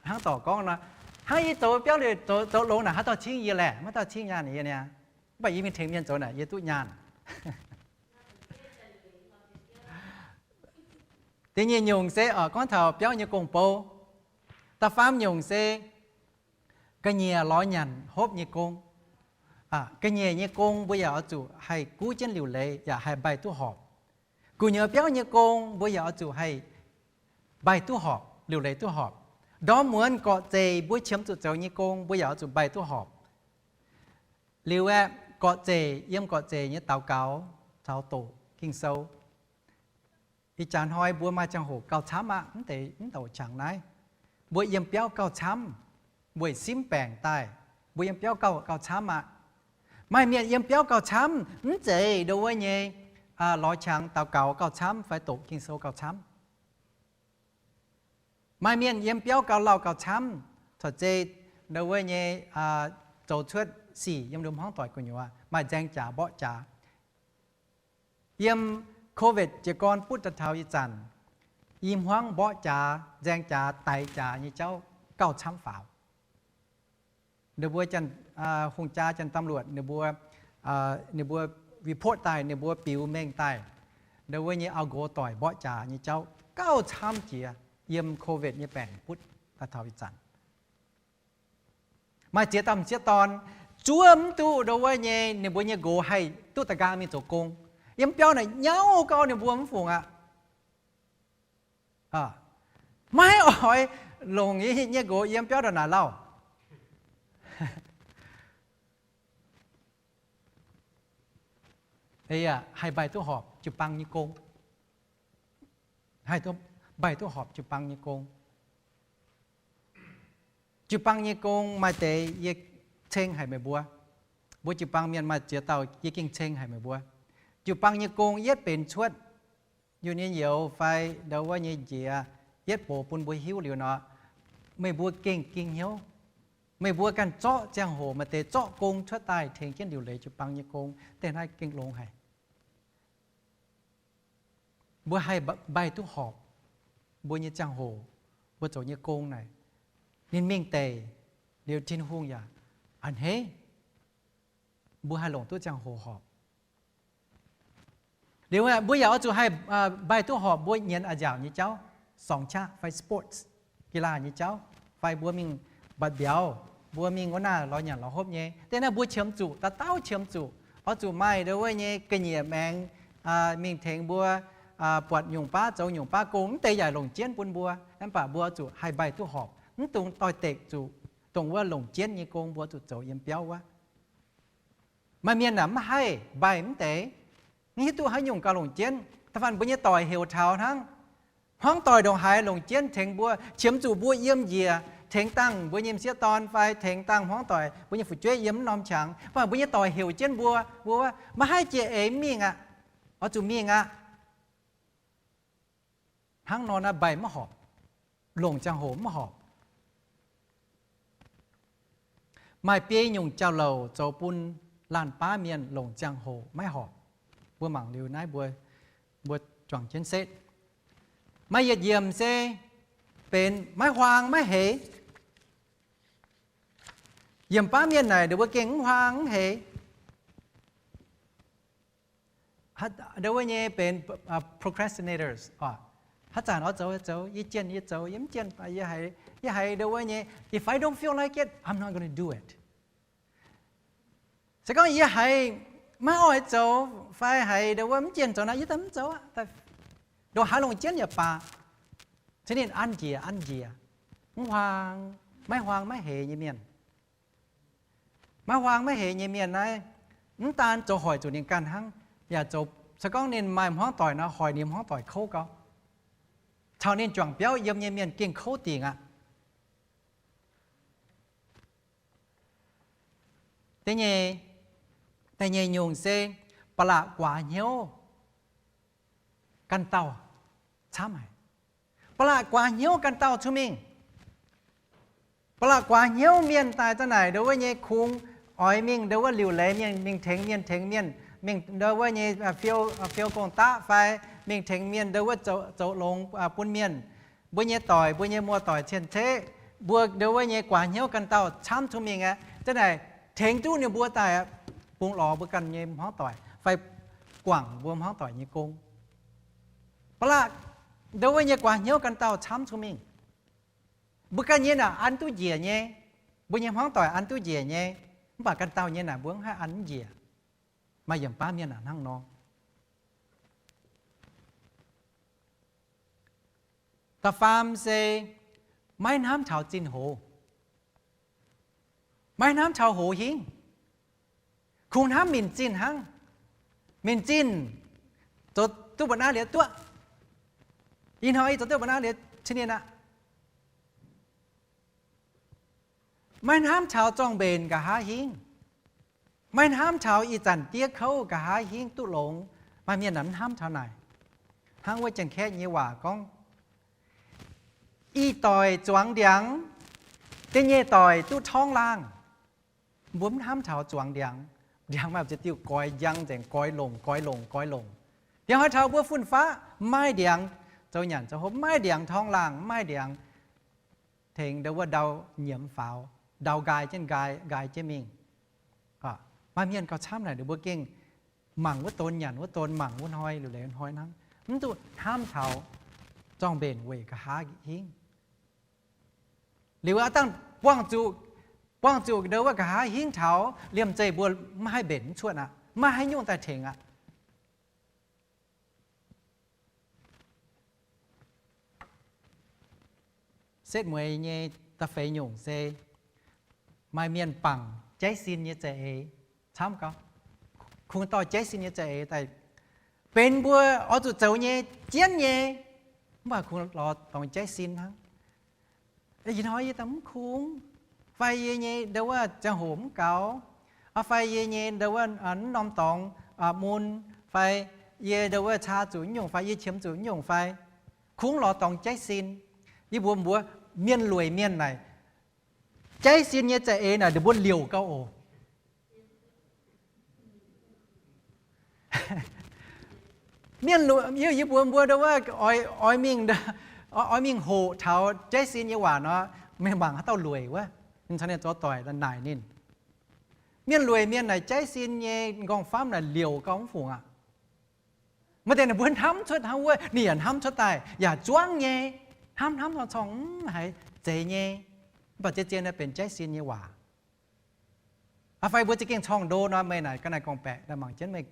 Hnangv dorc gorngv nor, hnangv yie zoux biauv liuz zoux longx naaic, haaix dauh cingv yie laeh? Maiv dauh cingv nyaanh yie niaa. Mv baac yie mingh tengx mienh zoux naaic yie duqv nyaanh. Da'nyeic nyungc se gorngv taux biauv nyei gong-bou. Da'faam nyungc se ga'nyiec lorz nyanc hopv nyei gong. Ga'nyiec nyei gong mbuo yaac oix zuqc haih guv jienv liuc leiz yaac haih mbaih duqv horpc. Gu'nyuoz biauv nyei gong mbuo yaac oix zuqc haih mbaih duqv horpc, liuc leiz duqv horpc. Ndorm muonz gorqv-zeqc mbuo qiemx zuqc zoux nyei gong mbuo yaac oix zuqc mbaih duqv horpc. Liuz aeqv, gorqv-zeqc, yiem gorqv-zeqc nyei daux gaux caux doqc Ging-Sou. Ih jaax hnoi mbuo maaih ziangh hoc gauh camv aqv, mv deix mv douc qangx naaiv. Mbuo yiem biauv gauh camv, weic simv baengc daaih, mbuo yiem biauv gauh, gauh camv aqv. Maaih mienh yiem biauv gauh camv, mv zeiz ndo wuov nyei lorz qangx daux gaux gauh camv fai doqc Ging-Sou gauh camv. Maaih mienh yiem biauv gauh lauh gauh camv, corc zei ndo wuov nyei zoux cuotv sic yiem nduov hmuangv doic gu'nyuoz, maaih nzaeng jaax mborqv jaax. Yiem COVID jiez gorn butv daaih taux ih zanc, i hmuangv mborqv jaax, nzaeng jaax, daix jaax nyei jauv gauh camv faaux. Ninh mbuo janx, hungh jaa, janx ตำรวจ, ninh mbuo, ninh mbuo report daaih, ninh mbuo biux mengh daaih, ndo wuov nyei auv-nqox doic mborqv jaax nyei jauv gauh camv jiex yiem COVID nyei baengc butv daaih taux ih zanc. Maaih ziex dauh m'sieqv dorn zuov mv duqv ndo wuov nyei ninh mbuo nyei nqox haih duqv da'nqaang mingh zoux gong. Yiem biauv naaic nyauv gau ninh mbuo mv fungc aqv. Maiv oix longc nyei nqox yiem biauv ndongc naaic lauh. Haih mbaih duqv horpc jiu-baang nyei gong. Haih mbaih duqv horpc jiu-baang nyei gong. Jiu-baang nyei gong maaih deix yie ceng haic meih mbuo. Mbuo jiu-baang mienh maaih ziex dauh yie gengh ceng haic meih mbuo. Jiu-baang nyei gong yietv benx cuotv Union youz fai ndo wuov nyei njiec, yietv box bun mbuo hiuv liuz nor, meih mbuo gengh ging hnyouv. Meih mbuo ganh zorqv ziangh hoc maaih deix zorqv gong cuotv daaih tengx jienv liuc leiz jiu-baang nyei gong, deix naaiv gengh longx haic. Mbuo haih mbaih duqv horpc mbuo nyei ziangh hoc, mbuo zoux nyei gong naaic, ninh mingh deic liuz Tin-Hungh yaac a'hneiv. Mbuo haih longc duqv ziangh hoc horpc. Liuz mbuo yaac oix zuqc haih mbaih duqv horpc mbuo nyienz a'nziaauc nyei jauv, ซ้อม qaqv fai sports, กีฬา nyei jauv, fai mbuo mingh mbatc mbiauz, mbuo mingh wuov naaiv lorz nyanc lorz hopv nyei. Deix naaiv mbuo qiemx zuqc, dauh dauh qiemx zuqc, oix zuqc maaih ndo wuov nyei ga'nyiec maengx mingh tengx mbuo buatc nyungc baav zoux nyungc baav gong, mv deix yaac longc jienv bun mbuo. Mv baac mbuo oix zuqc haih mbaih duqv horpc, mv dungx doix-dekc zuqc dongh wuov longc jienv nyei gong mbuo zuqc zoux yiem biauv wuov. Maaih mienh aah, mv haih mbaih mv deix, mv hiuv duqv haaix nyungc gauh longc jienv. Da'faanh mbuo nyei doic heuc taux hnangv. Hmuangv doic ndongc haaix longc jienv tengx mbuo, qiemx zuqc mbuo yiem njiec tengx dangh mbuo nyei m'sieqv dorn fai tengx dangh hmuangv doic mbuo nyei fu'jueiv yiem mv norm qangx, mv baac mbuo nyei doic heuc jienv mbuo, mbuo maiv haih jiex eix mingh aqv. Oix zuqc mingh aqv. Hnangv nor naaiv mbaih maiv horpc, longc ziangh hoc maiv horpc. Maaih biei nyungc jauv-louc zoux bun laanh baav mienh longc ziangh hoc maiv horpc. Mbuo mangc liuz naaiv mbuo, mbuo juangc jienv setv. Maaih yietc yiemc se benx maiv huaang maiv heix. Yiemc baav mienh naaic ninh mbuo gengh mv huaang mv heix. Ndo wuov nyei benx procrastinators oc. Haaix zanc oix zoux, zoux, yie jienh yie zoux, yie mv jienh, yie haiz, yie haiz ndo wuov nyei, if I don't feel like it, I'm not gonna do it. Se gorngv yie haiz maiv oix zoux fai haiz ndo wuov mv jienh zoux naaic, yie daaih mv zoux aqv. Ndo haaix longc jienv yaac baac, cingx ninh an njiec an njiec, mv huaang, maiv huaang maiv heix nyei mienh. Maiv huaang maiv heix nyei mienh naaiv, mv daan zoux hoic zuqc ninh ganh hnangv, yaac zoux, se gorngv ninh maaih hmuangv doic nor, hoic ninh hmuangv doic kouv gau, caux ninh juangc biauv yiem nyei mienh gengh kouv dingc aqv. Da'nyeic nyungc se ba'laqc guaax hnyouv ganh dauh camv haic. Ba'laqc guaax hnyouv ganh dauh cun mingh. Ba'laqc guaax hnyouv mienh daaih za'naaic ndo wuov nyei kungx oix mingh ndo wuov liuc leiz mienh, mingh tengx mienh, tengx mienh, mingh ndo wuov nyei fiou, fiou gong-daqv fai mingh tengx mienh ndo wuov zoux longx bun mienh. Mbuo nyei doic, mbuo nyei muoz-doic cien-ceqv, mbuo ndo wuov nyei guaax hnyouv ganh dauh camv cun mingh aqv. Za'naaic tengx duqv ninh mbuo daaih bungx lorz mbuo ganh nyei hmuangv doic fai guangc mbuo hmuangv doic nyei gong. Ba'laqc ndo wuov nyei guaax hnyouv ganh dauh camv cun mingh. Mbuo ganh nyei naaic an duqv njiec nyei, mbuo nyei hmuangv doic an duqv njiec nyei, mv baac ganh dauh nyei naaic mbuo mv haih an njiec. Maaih yiemc baav mienh aac hnangv nor. Da'faam se maiv hnamv taux zinh hoz. Maiv hnamv taux hoz hingv. Kungx hnamv minc zinh hnangv. Minc zinh zoux duqv mbuo naaiv liuz duqv. Ih hnoi yie zoux duqv mbuo naaiv liuz cin ninh aqv. Maiv hnamv taux zorng-mbenc nqa'haav hingv. Maiv hnamv taux ih zanc diev kouv nqa'haav hingv duqv longx. Maaih mienh naaic mv hnamv taux naaic. Hnangv wuov Janx-Kaeqv nyei waac gorngv, ih doic zuangx ndiangx, da'nyeic doic duqv torngv laangh. Mbuo mv hnamv taux zuangx ndiangx. Ndiangx maaih ziex diuh goix njang nzengc, goix longc, goix longc, goix longc. Ndiangx haaix taux mbuo fun-faqv mv maaih ndiangx zoux nyanc zoux hopv, mv maaih ndiangx torngv laangh, mv maaih ndiangx tengx ndo wuov ndau nyiemz faaux, ndau nqaai jienv nqaai, nqaai jienv mingh. Maaih mienh gauh camv naaic, ninh mbuo gengh mangc wuov don nyanc wuov don, mangc wuov hnoi liuc leiz hnoi hnangv, mv duqv hnamv taux zorng-mbenc weic nqa'haav hingv. Liuz aav dangh buangh zuqc, buangh zuqc ndo wuov nqa'haav hingv taux liemh zeih mbuo maiv haih mbenc mv cuotv aqv, maiv haih nyungc daaih tengx aqv. Setv mueiz nyei da'feix nyungc se maaih mienh bangc jaiv sin nyei za'eix camv gau. Kungx dorh jaiv sin nyei za'eix daaih benx mbuo oix zuqc zoux nyei, jienv nyei, mv baac kungx lorz dorngx jaiv sin hnangv. Ih hnoi yie daaih mv kungx, fai yie nyei ndo wuov ziangh hoc mv gaux, fai yie nyei ndo wuov mv norm dorngx mun, fai yie ndo wuov caa zuqc nyungc fai yie qiemx zuqc nyungc fai, kungx lorz dorngx jaiv sin. Yie mbuox mbuox mienh lueic mienh naaic, jaiv sin nyei za'eix naaic ninh mbuo liouc gau oc. Mienh, yie mbuox mbuo ndo wuov, oix mingh, oix mingh hoqc taux jaiv sin nyei waac nor, meih mangc haaix dauh lueic wuov, ninh caux ninh zoux doic naaic ninh. Mienh lueic mienh naaic jaiv sin nyei nqorngv-famv naaic liouc gau mv fungc aqv. Maaih deix ninh mbuo hnamv cuotv hnangv wuov, ninh yaac hnamv cuotv daaih yaac zuangv nyei, hnamv hnamv corng corng mv haiz zeiz nyei, mv baac zien-zien naaiv benx jaiv sin nyei waac. Fai mbuo za'gengh corng ndo nor, meih naaic ga'naaiv gorngv-baeqc, naaiv mangc jienv meih,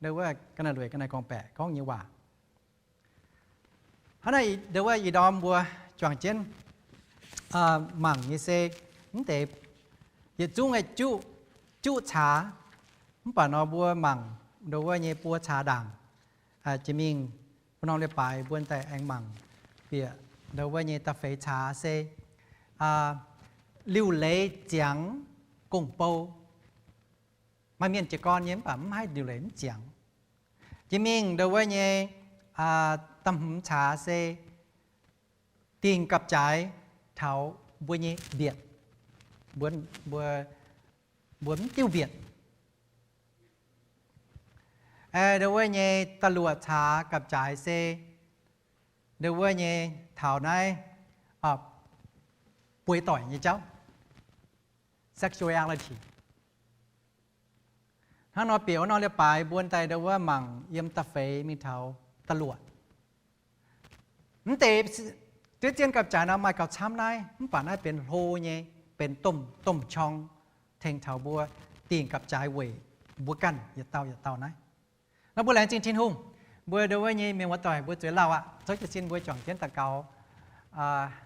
wuov ga'naaiv lueic ga'naaiv gorngv-baeqc gorngv nyei waac. Hnangv naaic ndo wuov ih ndorm mbuo juangc jienv mangc nyei se mv deix yietc zungv juqv caax, mv baac nor mbuo mangc ndo wuov nyei buo caax ndaangc, jiex mingh wuov norm leiz-baaix mbuo daaih aengx mangc bieqc ndo wuov nyei da'feix caax se liuc leiz ziangx gong-bou. Maaih mienh jiez gorn nyei mv baac mv haih liuc leiz mv ziangx. Jiex mingh ndo wuov nyei da'hmz caax se dingc gapv-jaaix taux mbuo nyei mbietc, mbuo, mbuo mv diuh mbietc. Ndo wuov nyei da'luoqc caax gapv-jaaix se ndo wuov nyei taux naaiv bueix doic nyei jauv, sexuality. Hnangv nor bieqc wuov norm leiz-baaix mbuo daaih ndo wuov mangc yiem da'feix mingh taux da'luoqc. Mv deix dueiv zien gapv-jaaix nor maaih gauh camv naaiv, mv baac naaiv benx hlo nyei, benx domh domh qorng tengx taux mbuo dingh gapv-jaaix weic mbuo ganh yietc dauh yietc dauh naaiv. Nor mbuo laengz zingh Tin-Hungh, mbuo ndo wuov nyei mienh muoz-doic mbuo zueiz lauh aqv. Zouv jiez sin mbuo juangc jienv daux gaux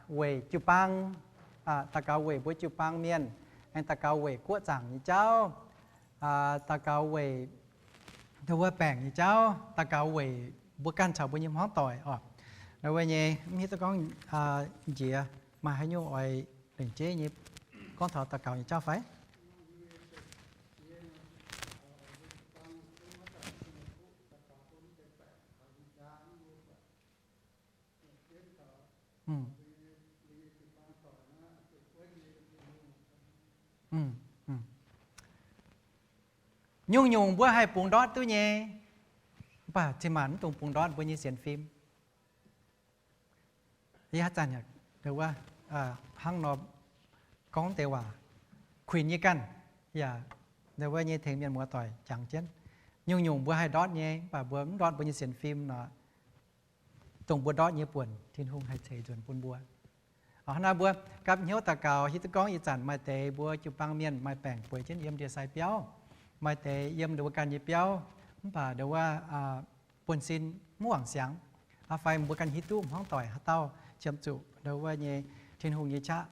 weic jiu-baang, daux gaux weic mbuo jiu-baang mienh, aengx daux gaux weic guoqv zaangc nyei jauv, daux gaux weic ndo wuov baengc nyei jauv, daux gaux weic mbuo ganh caux mbuo nyei hmuangv doic oc. Ndo wuov nyei mv hiuv duqv gorngv njiec maaih haaix nyungc oix lengc jeiv nyei gorngv taux daux gaux nyei jauv fai? Nyungc-nyungc mbuo haih bungx ndortv duqv nyei, mv baac cin-maanc mv dungx bungx ndortv mbuo nyei sienx fim. Yie haaix zanc yaac ndo wuov hnangv nor gorngv deix waac kuinx yie ganh, yaac ndo wuov nyei tengx mienh muoz-doic jangx jienv. Nyungc-nyungc mbuo haih ndortv nyei, mv baac mbuo mv ndortv mbuo nyei sienx fim nor, dongh mbuo ndortv nyei buonc Tin-Hungh haih ceix nzuonx bun mbuo. Hnangv naaiv mbuo gapv hnyouv daux gaux, hiuv duqv gorngv ih zanc maaih deix mbuo jiu-baang mienh maaih baengc bueix jienv yiem ndie-sai biauv, maaih deix yiem ndo wuov ganh nyei biauv, mv baac ndo wuov buonv-sin mv wangc siangx. Fai mbuo ganh hiuv duqv hmuangv doic haaix dauh qiemx zuqc ndo wuov nyei Tin-Hungh nyei qaqv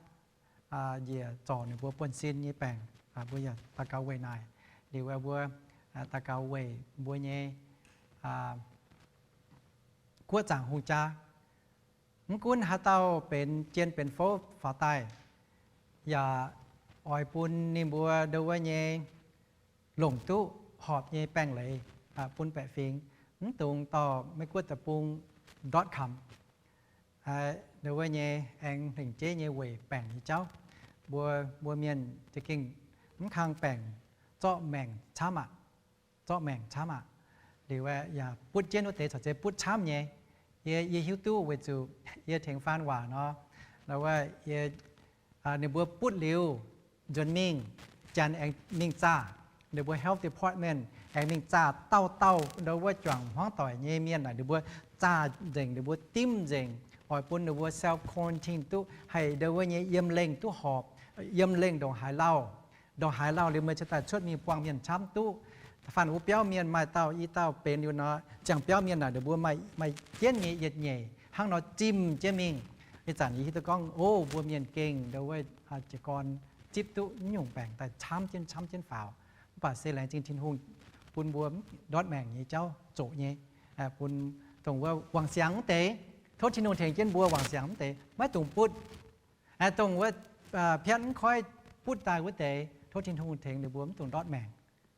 njiec zorc ninh mbuo buonv-sin nyei baengc, mbuo yaac daux gaux weic naaic. Liuz mbuo daux gaux weic mbuo nyei guoqv zaangc hungh jaa. Mv gunv haaix dauh benx jien benx fouv faaux daaih, yaac oix bun ninh mbuo ndo wuov nyei longc duqv horpc nyei baengh leiz bun baeqc fingx, mv dungx dorh Meiv Guoqv deic-bung ndortv kamx. Ndo wuov nyei aengx lengc jeiv nyei weic baengc nyei jauv. Mbuo, mbuo mienh za'gengh mv kang baengc zorqv maengc camv aqv. Zorqv maengc camv aqv. Liuz yaac butv jienv wuov deix corc zeiz butv camv nyei. Yie, yie hiuv duqv weic zuqc yie tengx faan waac nor, wuov, ninh mbuo butv liuz nzuonx mingh, janx aengx mingh zaah. Ninh mbuo health department aengx mingh zaah dauh dauh ndo wuov juangc hmuangv doic nyei mienh naaic, ninh mbuo zaah nzengc, ninh mbuo dimv nzengc, oix bun ninh mbuo self quarantine duqv, haih ndo wuov nyei yiem lengh duqv horpc, yiem lengh ndongc haaix lauh. Ndongc haaix lauh liuz meih cingx daaih cuotv mingh buangh mienh camv duqv. Faanh wuov biauv mienh maaih dauh i dauh benx liuz nor, ziangh biauv mienh naaic ninh mbuo maaih, maaih jienv nyei yietc nyeic hnangv nor zimh jienv mingh. Ih zanc yie hiuv duqv gorngv, o, mbuo mienh gengh ndo wuov jiez gorn zipv duqv naaiv nyungc baengc daaih camv jienv camv jienv faaux. Mv baac se laengz zingh Tin-Hungh bun mbuo ndortv maengc nyei jauv zoqc nyei, bun dongh wuov wangc siangx wuov deix, tov Tin-Hungh tengx jienv mbuo wangc siangx wuov deix, maiv dungx butv. Dongh wuov piatv mv koiv butv daaih wuov deix, tov Tin-Hungh tengx ninh mbuo mv dungx ndortv maengc,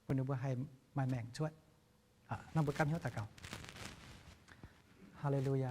bun ninh mbuo haih maaih maengc cuotv. Nor mbuo gapv hnyouv daux gaux. Haa^le^lu^yaa.